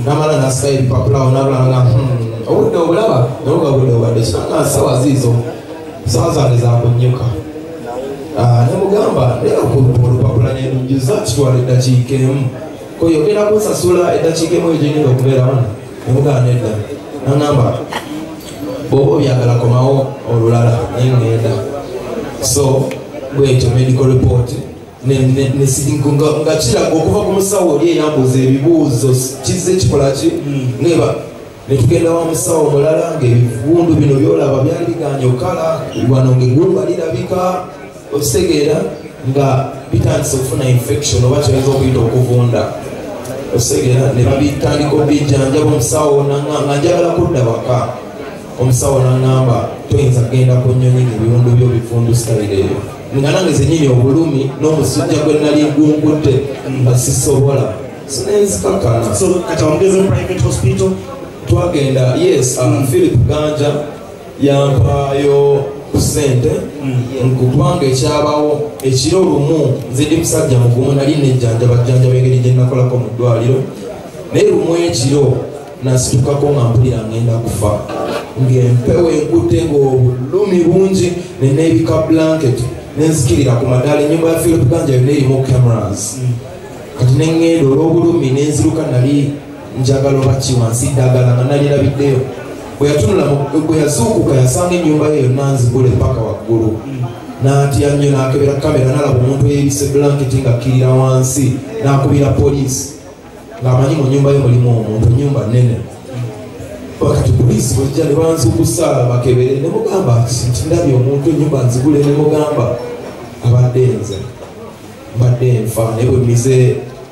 [SPEAKER 1] Namala nasika ebipapula awo nabula nga obudde obulaba, naluga obudde obadde kinanga nsawa ziizo, sawa zange zakunnyuka. Nemugamba naye okumpa olupapula nenujjuza kitwala eddakiika emu, koyo ogenda kunsasula eddakiika emu eyo gyengenda okubeera wano? Nemugamba nedda. Nangamba bw'oba obyagala komawo olulala, naye ngenda. So bwetyo medical report nga kiraga okuva ku musawo oli eyambuuza ebibuuzo kizze kikola ki, ngeba ne tugenda wa musawo omulala ng'ebivundu bino byolaba byali biganye okukala wano ng'eggumba lirabika, okitegeera nga bitandise okufuna infection oba kyoyinza okuyita okuvunda, okitegeera ne babitandika obijjanjaba. Omusawo nga njagala kudda waka, omusawo n'aŋŋamba toyinza kugenda ku nnyonyi ng'ebiwundu byo bivundu sitayiro eyo, nga nange zennyini obulumi n'omusujja gwe nali gunkutte nga sisobola, so nenzikakkana.
[SPEAKER 2] So kati wamugeze mu private hospital?
[SPEAKER 1] Twagenda, yes, Philip Ganja yampaayo ku ssente, kubanga ekyabawo ekiro lumu nze ndi musajja mugumu, nali nejjanjaba jjanjaba engeri gye nakolako mu ddwaliro, naye lumu ekiro nasitukako nga mpulira ngenda kufa, ng'empewo enkutte ng'obulumi bungi, neneebika blanket nenzikirira ku madaala. Ennyumba ya Philip Ganja yonna erimu cameras. Kati neŋŋenda olw'obulumi nenziruka, nali njagala oba ki wansi ddagala nga nalirabiddeyo. Bwe yatunula, bwe yazuukuka yasanga ennyumba ye yonna nzigule paka waggulu, n'atya nnyo n'akebera kamera n'alaba omuntu eyeebisse blanketi ng'akkirira wansi, n'akubira poliisi ng'amanyi mu nnyumba ye mulimu omuntu, ennyumba nnene. Kati poliisi bwejja ne banzuukusa bakebere, ne mugamba nti ndabye omuntu ennyumba nzigule, ne mugamba abadde nze mbadde nfa, naye bwe mmize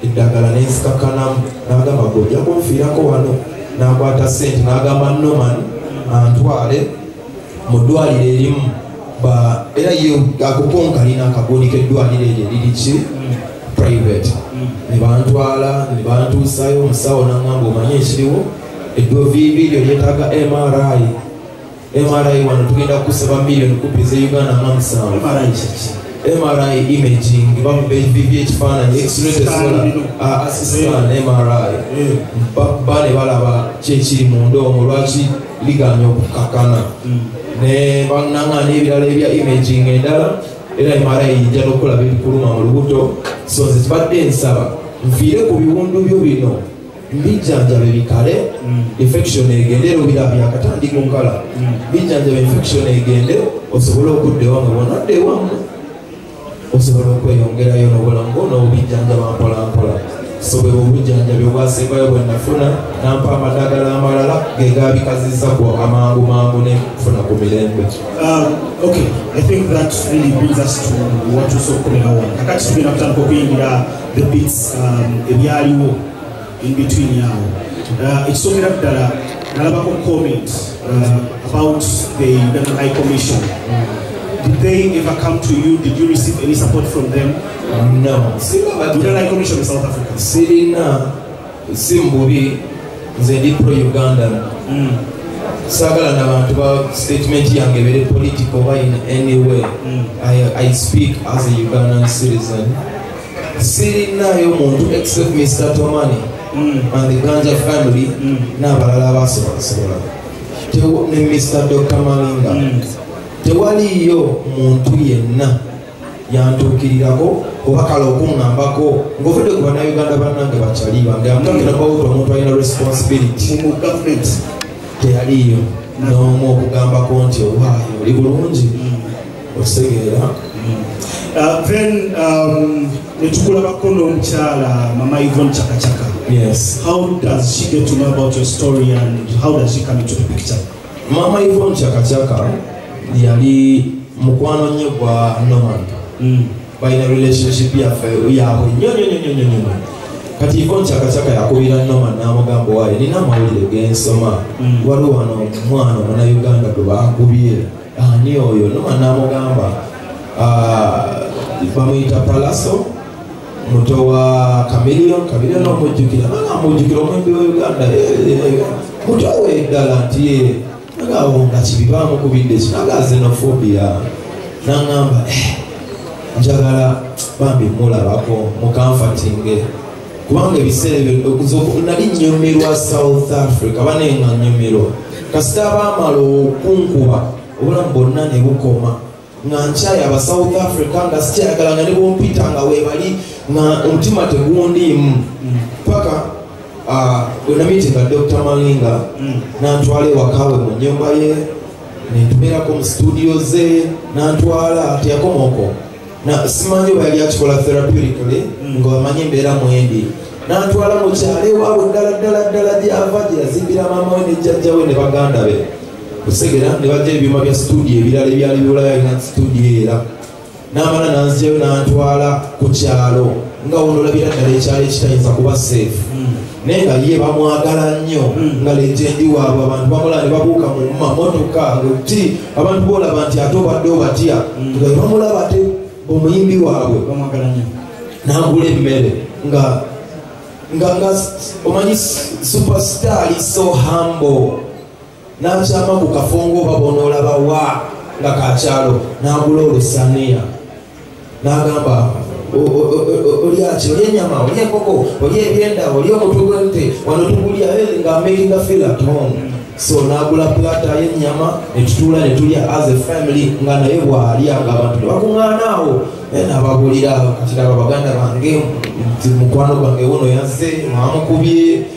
[SPEAKER 1] eddagala nenzikakkanamu. N'agamba gwe ojja kunfiirako wano. N'akwata ssente n'agamba Norman antwale mu ddwaliro erimu, era ye akukonkalina akagoni k'eddwaliro eryo eriri ki private. Ne bantwala ne bantuusayo, omusawo n'aŋŋamba omanye ekiriwo, eddoviivi eryo lyetaaga MRI. MRI wano tugenda kukusaba miliyoni 10 ez'e Uganda nga 7. MRI imaging, bamuba evivi ekifaananyi, x-ray tesobola, scan MRI. Ba ne balaba ki ekiri munda omwo, lwaki liganye okukakkana. Ne banaŋŋaana ebirala ebya imaging endala, era MRI ejja n'okulaba ebikuluma mu lubuto. So nze kibadde nsaba nfiire ku biwundu byo bino, mbijjanjabe bikale, infection egende, era obiraba byakatandika okukala, bijjanjabe infection egende, osobole okudda ewammwe. Bw'onadda ewammwe osobola okweyongerayo n'obulamu bwo n'obijjanjaba mpola mpola. So bwe obujjanjabi obwasembayo bwe nafuna, nampa amadagala amalala ge gaabikazizza ku amangu mangu ne nfuna ku mirembe.
[SPEAKER 2] Okay, I think that really brings us to what tusobola wano. Kakati tugenda kutandika okuyingira the bits ebyaliwo in between awo. Ekisookera ddala Nalabako comment about the Ugandan High Commission. Did they ever come to you? Did you receive any support from them?
[SPEAKER 1] No.
[SPEAKER 2] Ugandan High Commission in South Africa.
[SPEAKER 1] Sirina simbubi nze ndi pro Ugandan. Saagala n'abantu ba statement yange very political oba in any way. I speak as a Ugandan citizen. Sirinayo muntu except Mr. Tomani and the Ganja family n'abalala abasobola ne Mr. Dr. Malinga. Tewaliyo muntu yenna yantuukirirako oba kale okuŋŋambako ng'ovudde ku bannayuganda bannange bakyali bange. I'm talking about omuntu alina responsibility
[SPEAKER 2] mu government.
[SPEAKER 1] Teyaliyo n'omu okugambako nti owaayo oli bulungi otegeera.
[SPEAKER 2] Then netukulabako n'omukyala Mama Yvonne Chaka Chaka.
[SPEAKER 1] Yes.
[SPEAKER 2] How does she get to know about your story and how does she come into the picture?
[SPEAKER 1] Mama Yvonne Chaka Chaka yali mukwano nnyo gwa Norman. Balina relationship yaffe yaabwe nnyo nnyo nnyo nnyo nnyo. Kati Yvonne Chaka Chaka yakubira Norman n'amugamba waayo nina amawulire g'ensoma. Waliwo wano omwana omunnayuganda gwe baakubye. Ani oyo? Norman n'amugamba bamuyita Palaso muto wa Chameleone. Chameleone omujjukira? Amujjukira omuyimbi wa Uganda muto we ddala nti ye nagawo nga kibi bamukubidde kinaga xenophobia. N'aŋŋamba njagala bambi mulabako mukamfatinge kubanga ebiseera ebyo nali nnyumirwa South Africa banenga nnyumirwa kasita baamala okunkuba obulamu bwonna ne bukoma nga nkyaye aba South Africa nga sikyayagala nga ne bompita nga weebali nga omutima tegundiimu paka bwe namitinga Dr. Malinga n'antwala ewaka we mu nnyumba ye nentubeerako mu studio ze n'antwala teyakoma okwo. Simanyi oba yali akikola therapeutically nga bamanyi embeera mwendi n'antwala mu kyalo ewaabwe ddala ddala ddala gyava gye yazimbira maama we ne jjajja we ne baganda be osegera ne bajja ebyuma bya studio ebirala ebyali bibulayo alina studio era n'amala n'anzigyayo n'antwala ku kyalo nga wonolabira ddala ekyalo ekitayinza kuba safe naye nga ye bamwagala nnyo nga legendi waabwe abantu bamulaba ne babuuka mu mamotoka ti abantu boolaba nti ate obadde obatya nga bamulaba ate omuyimbi waabwe n'agula emmere nga omanyi superstar ali so humble n'akyama ku kafongo oba bonoolaba wa nga kakyalo n'agula olusaniya n'agamba olyaki olya ennyama olya enkoko olya ebyenda olya omutwe gw'ente wano tugulya nga making a feel at home. So n'agula plata y'ennyama ne tutuula ne tulya as a family nga naye bw'alya nga abantu ne bakuŋŋaana awo n'ababulira kati laba baganda bange mukwano gwange wuno yazze mwamukubye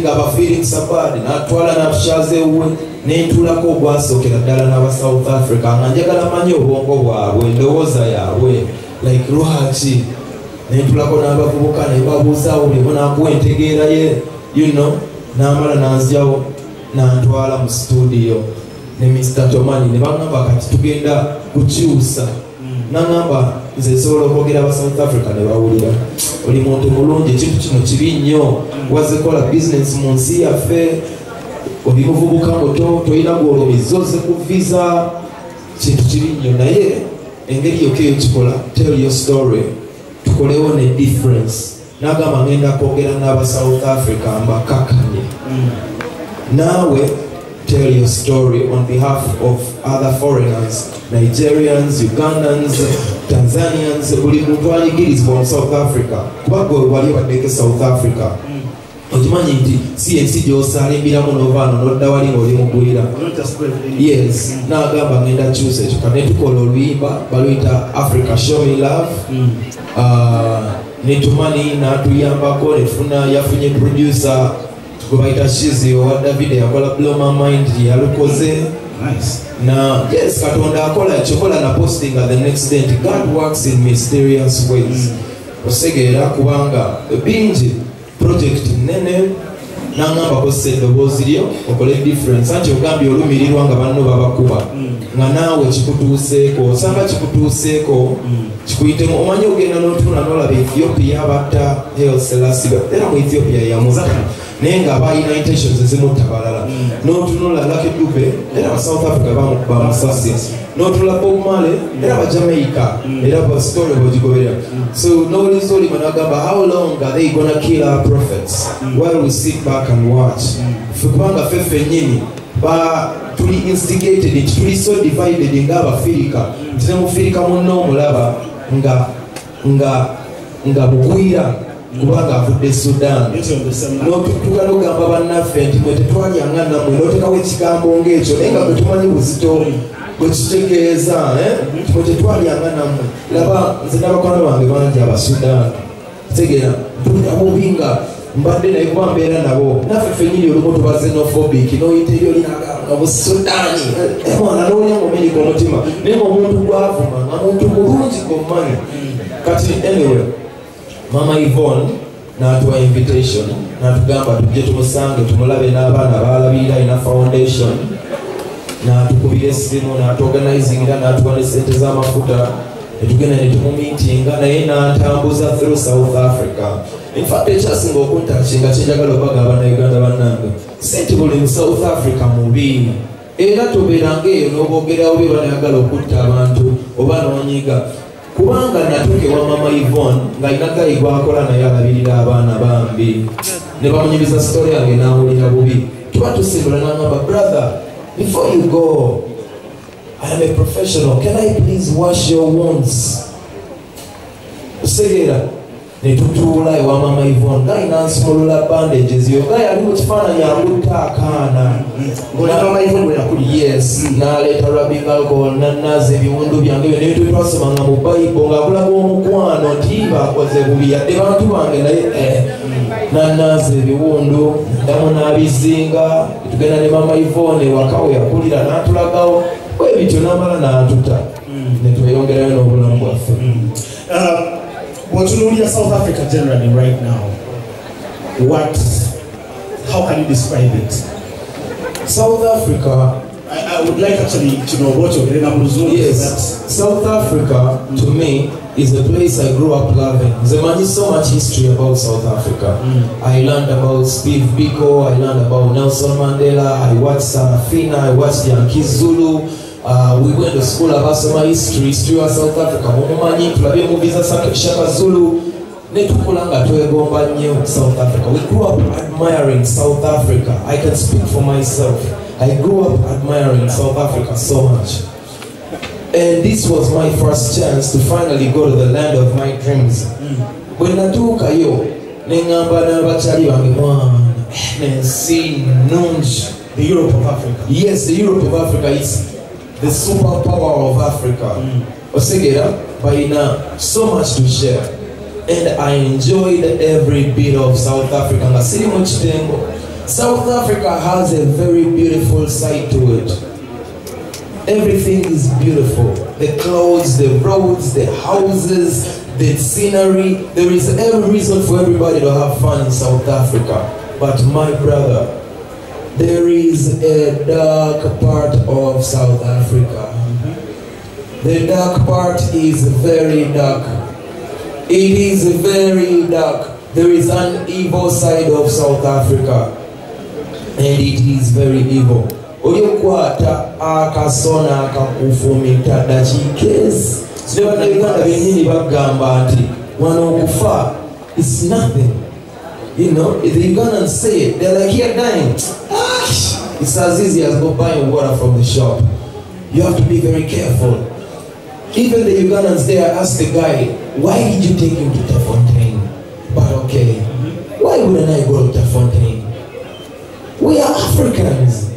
[SPEAKER 1] nga ba feeling so bad n'atwala n'atukyaza ewuwe nentuulako ogwasookera ddala n'aba South Africa nga njagala manye obwongo bwabwe endowooza yaabwe like lwaki nentulako n'abavubuka ne babuuzaawo buli omu n'akuwa entegeera ye you know n'amala n'anzigyawo n'antwala mu studio ne Mr. Tomani ne baŋŋamba kati tugenda kukyusa n'aŋŋamba nze nsobola okwogera aba South Africa ne bawulira oli muntu mulungi ekintu kino kibi nnyo wazze kola bizinensi mu nsi yaffe oli muvubuka muto tolina gw'olumizza ozze ku visa kintu kibi nnyo naye engeri yokka eyokikola tell your story tukolewo ne difference n'agamba ngenda kwogera n'aba South Africa mbakakanye naawe tell your story on behalf of other foreigners, Nigerians, Ugandans, Tanzanians, buli muntu anyigirizibwa mu South Africa kuba gwe wali obaddeko South Africa okimanyi nti si ensi gy'osaalimbiramu n'ovaano n'odda wali ng'oli mugwira. Yes, n'agamba ngenda kyusa ekyo kati ne tukola oluyimba baluyita Africa Show Me Love. Ne Tumani n'atuyambako nefuna yafunye producer gwe bayita Shizi owa David yakola Blow My Mind yalukoze. Na yes, Katonda akola ekyokola na posting the next day nti God works in mysterious ways. Osegeera kubanga bingi project nene n'aŋŋamba kozesa eddoboozi lyo okole difference anti ogambye olumirirwa nga banno babakuba nga naawe kikutuuseeko osanga kikutuuseeko. Kikuyitemu omanyi ogenda n'otunula n'olaba Ethiopia batta Haile Selassie, era mu Ethiopia yamutta, naye nga balina intentions ezimutta balala. N'otunula Lucky Dube, era ba South Africa bamukuba amasasi. N'otunula Bob Marley, era ba Jamaica, era ba story bw'ogigoberera. So n'oliza olima n'agamba, how long are they gonna kill our prophets while we sit back and watch? Ffe kubanga ffe ffennyini tuli instigated nti tuli so divided ng'Abafirika, nti ne Mufirika munno omulaba nga bugwira kubanga avudde Sudan. N'otutuuka n'ogamba bannaffe nti mwe tetwalyanga nammwe, n'oteekawo ekigambo ng'ekyo, naye nga bwe tumanyi buzito bwe kitegeeza, nti mwe tetwalyanga nammwe. Laba nze n'abakwano bange bangi Abasudan, tegeera mpulira bubi nga mbadde naye kuba mbeera nabo. Naffe ffennyini olumu tuba xenophobic, n'oyita eri olinagamba Busudaani, mwana n'olya ng'omenyeka omutima, naye ng'omuntu gwavuma nga muntu mulungi gommanyi. Kati anyway, Mama Yvonne n'atuwa invitation, n'atugamba tujje tumusange tumulabe n'abaana baalabirira, alina foundation. N'atukubira essimu, n'atuorganizingira, n'atuwa ne sente z'amafuta, netugenda ne tumumeetinga naye, n'atambuza through South Africa. In fact, ekyasinga okuntouchinga kyenjagala obaga Abannayuganda bannange, si nti buli mu South Africa mubi, era tobeeranga eyo n'oboogerawo be banayagala okutta abantu oba n'onyiga, kubanga natuuka ewa Mama Yvonne ng'alina guy gwakola naye alabirira abaana bambi, ne bamunyumiza story yange, n'awulira bubi. Tuba tusimbula, n'angamba, "Brother, before you go, I am a professional. Can I please wash your wounds?" Osegeera ne tutuula ewa Mama Yvonne, guy nansumulula bandages. Yo guy ali mu kifaananyi akutta akaana. Yes, n'aleeta rubbing alcohol, nanaaza ebiwundu byange byonna, ebintu byetwasomanga mu Bayibo, ng'akulaga omukwano nti bakoze bubi yadde bantu bange, naye nanaaza ebiwundu, ddamu n'abizinga. Tugenda ne Mama Yvonne ewaka we yakulira, n'atulagawo bwe bityo, n'amala n'atuta ne tweyongerayo n'obulamu bwaffe.
[SPEAKER 2] Bw'otunuulira South Africa generally right now, what, how can you describe it?
[SPEAKER 1] South Africa,
[SPEAKER 2] I would like actually to know what you're mu Luzungu.
[SPEAKER 1] Yes, South Africa to me is a place I grew up loving. Nze so much history about South Africa. I learned about Steve Biko, I learned about Nelson Mandela, I watched Sarafina, I watched Yankee Zulu. We went to school abasoma history, history wa South Africa. Mumumanyi tulabye movies za Shaka Zulu. Ne tukula nga twegomba nnyo South Africa. We grew up admiring South Africa. I can speak for myself. I grew up admiring South Africa so much. And this was my first chance to finally go to the land of my dreams. Bwe natuukayo ne ŋŋamba n'abakyali bange, mwana, ensi nnungi.
[SPEAKER 2] The Europe of Africa.
[SPEAKER 1] Yes, the Europe of Africa is the superpower of Africa. Osegera balina so much to share. And I enjoyed every bit of South Africa nga siri mu kitengo. South Africa has a very beautiful side to it. Everything is beautiful. The clothes, the roads, the houses, the scenery. There is every reason for everybody to have fun in South Africa. But my brother, there is a dark part of South Africa. The dark part is very dark. It is very dark. There is an evil side of South Africa. And it is very evil. Oli okwata akasona akakufumita dakiika ezi. Ne Bannayuganda bennyini bagamba nti wano okufa is nothing. The Ugandans say it. They're like, here dying. Ah, it's as easy as go buying water from the shop. You have to be very careful. Even the Ugandans there asked the guy, why did you take him to Turffontein? But okay, why wouldn't I go to Turffontein? We are Africans.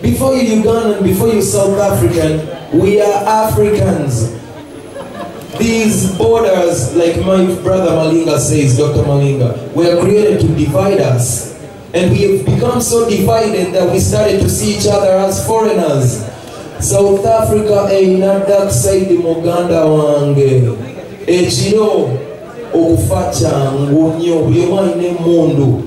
[SPEAKER 1] Before you Ugandan, before you South African, we are Africans. These borders, like my brother Malinga says, Dr. Malinga, were created to divide us. And we have become so divided that we started to see each other as foreigners. South Africa erina dark side, muganda wange. Ekiro okufa kyangu nnyo, buli omu alina emmundu.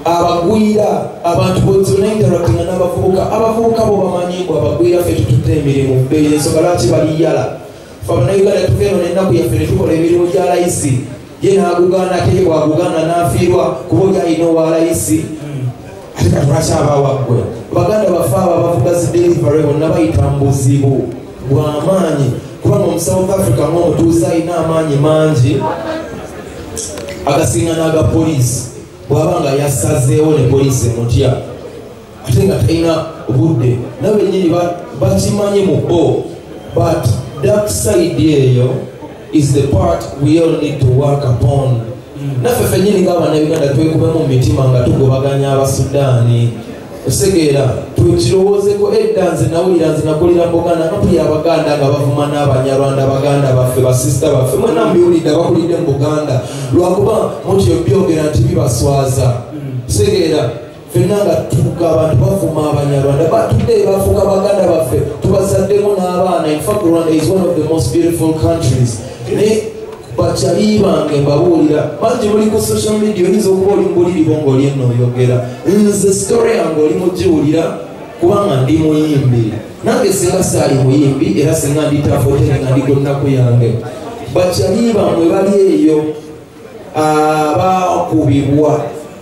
[SPEAKER 1] Abagwira abantu bozona interactinga n'abavubuka, abavubuka bo bamanyi ngu abagwira ffe tututte emirimu, bbeeyi, ensonga lwaki baliyala. Fe Abannayuganda tuva eno n'ennaku yaffe ne tukola emirimu gya layisi, ye n'agugaana, ate ye bw'agugaana n'afiirwa kuba oli alina owa layisi. Ate kati lwaki abawaggwe baganda baffe abo abavuga zi delivery bonna bayita mu buzibu bw'amaanyi, kubanga omu South Africa ng'omutuuze alina amaanyi mangi agasinga n'aga poliisi. Bw'aba nga yasazeewo ne poliisi emutya, ate nga talina budde, nabo bennyini bakimanyi mu bo. But dark side eyo is the part we all need to work upon. Naffe ffennyini ng'Abannayuganda twekubemu mu mitima nga tugobaganya Abasudaani. Osegeera, tukirowoozeko. Edda nze nawulira, nze nakulira mu Buganda, nga mpulira Abaganda nga bavuma n'Abanyarwanda, baganda baffe, basisita baffe. Mwena mubiwulidde abakulidde mu Buganda, lwakuba mutyo byogera nti bibaswaza. Segeera, ffenna nga tuga abantu bavuma Abanyarwanda, batudde bafuuka baganda baffe, tubazaddemu n'abaana. In fact, Rwanda is one of the most beautiful countries. Naye bakyali bange mbabuulira, bangi muli ku social media, oyinza okuba oli mubuliri bo ng'oli eno oyogera. Nze story yange oli mugiwulira kubanga ndi muyimbi. Nange singa saali muyimbi, era singa ndi tafotene nga ndi ku yange. Bakyali bammwe bali eyo abakubibwa,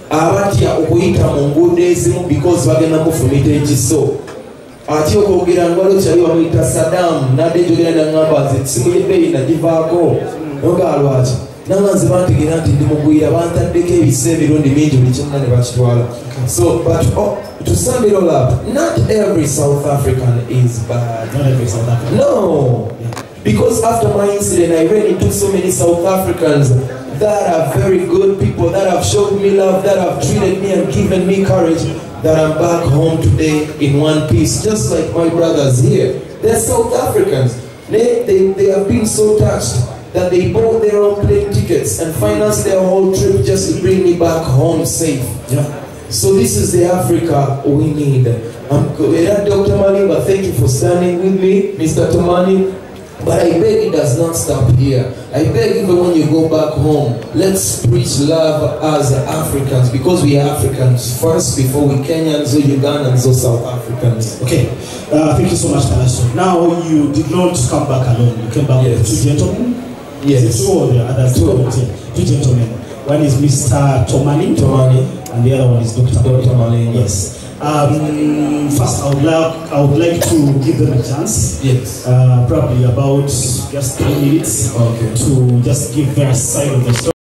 [SPEAKER 1] abatya okuyita mu nguudo ezimu because bagenda mufumita ekiso. Ate okwogera nga waliwo kyali bamuyita Sadamu, nadde njogera naŋŋamba, nze simu y'ebbeeyi nagivaako. Nogaa lwaki? Nanga nze bantegeera nti ndi mugwira, bantaddeko ebisa emirundi mingi, buli kyonna ne bakitwala. So but oh, to sum it all up, not every South African is bad.
[SPEAKER 2] Not every South African.
[SPEAKER 1] No, because after my incident, I ran into so many South Africans that are very good people, that have showed me love, that have treated me and given me courage, that I'm back home today in one piece, just like my brothers here. They're South Africans. They have been so touched that they bought their own plane tickets and financed their whole trip just to bring me back home safe. So this is the Africa we need. Dr. Malinga, thank you for standing with me, Mr. Tomani. But I beg it does not stop here. I beg, even when you go back home, let's preach love as Africans, because we are Africans first before we Kenyans or Ugandans or South Africans.
[SPEAKER 2] Okay, thank you so much, Pallaso. Now, you did not come back alone. You came back with two gentlemen.
[SPEAKER 1] Yes.
[SPEAKER 2] Is it two or the others?
[SPEAKER 1] Two.
[SPEAKER 2] Two gentlemen. One is Mr. Tomani.
[SPEAKER 1] Tomani.
[SPEAKER 2] And the other one is Dr.
[SPEAKER 1] Dr. Malinga.
[SPEAKER 2] Yes. First, I would like to give them a chance.
[SPEAKER 1] Yes.
[SPEAKER 2] Probably about just 3 minutes.
[SPEAKER 1] Okay.
[SPEAKER 2] To just give their side of the story.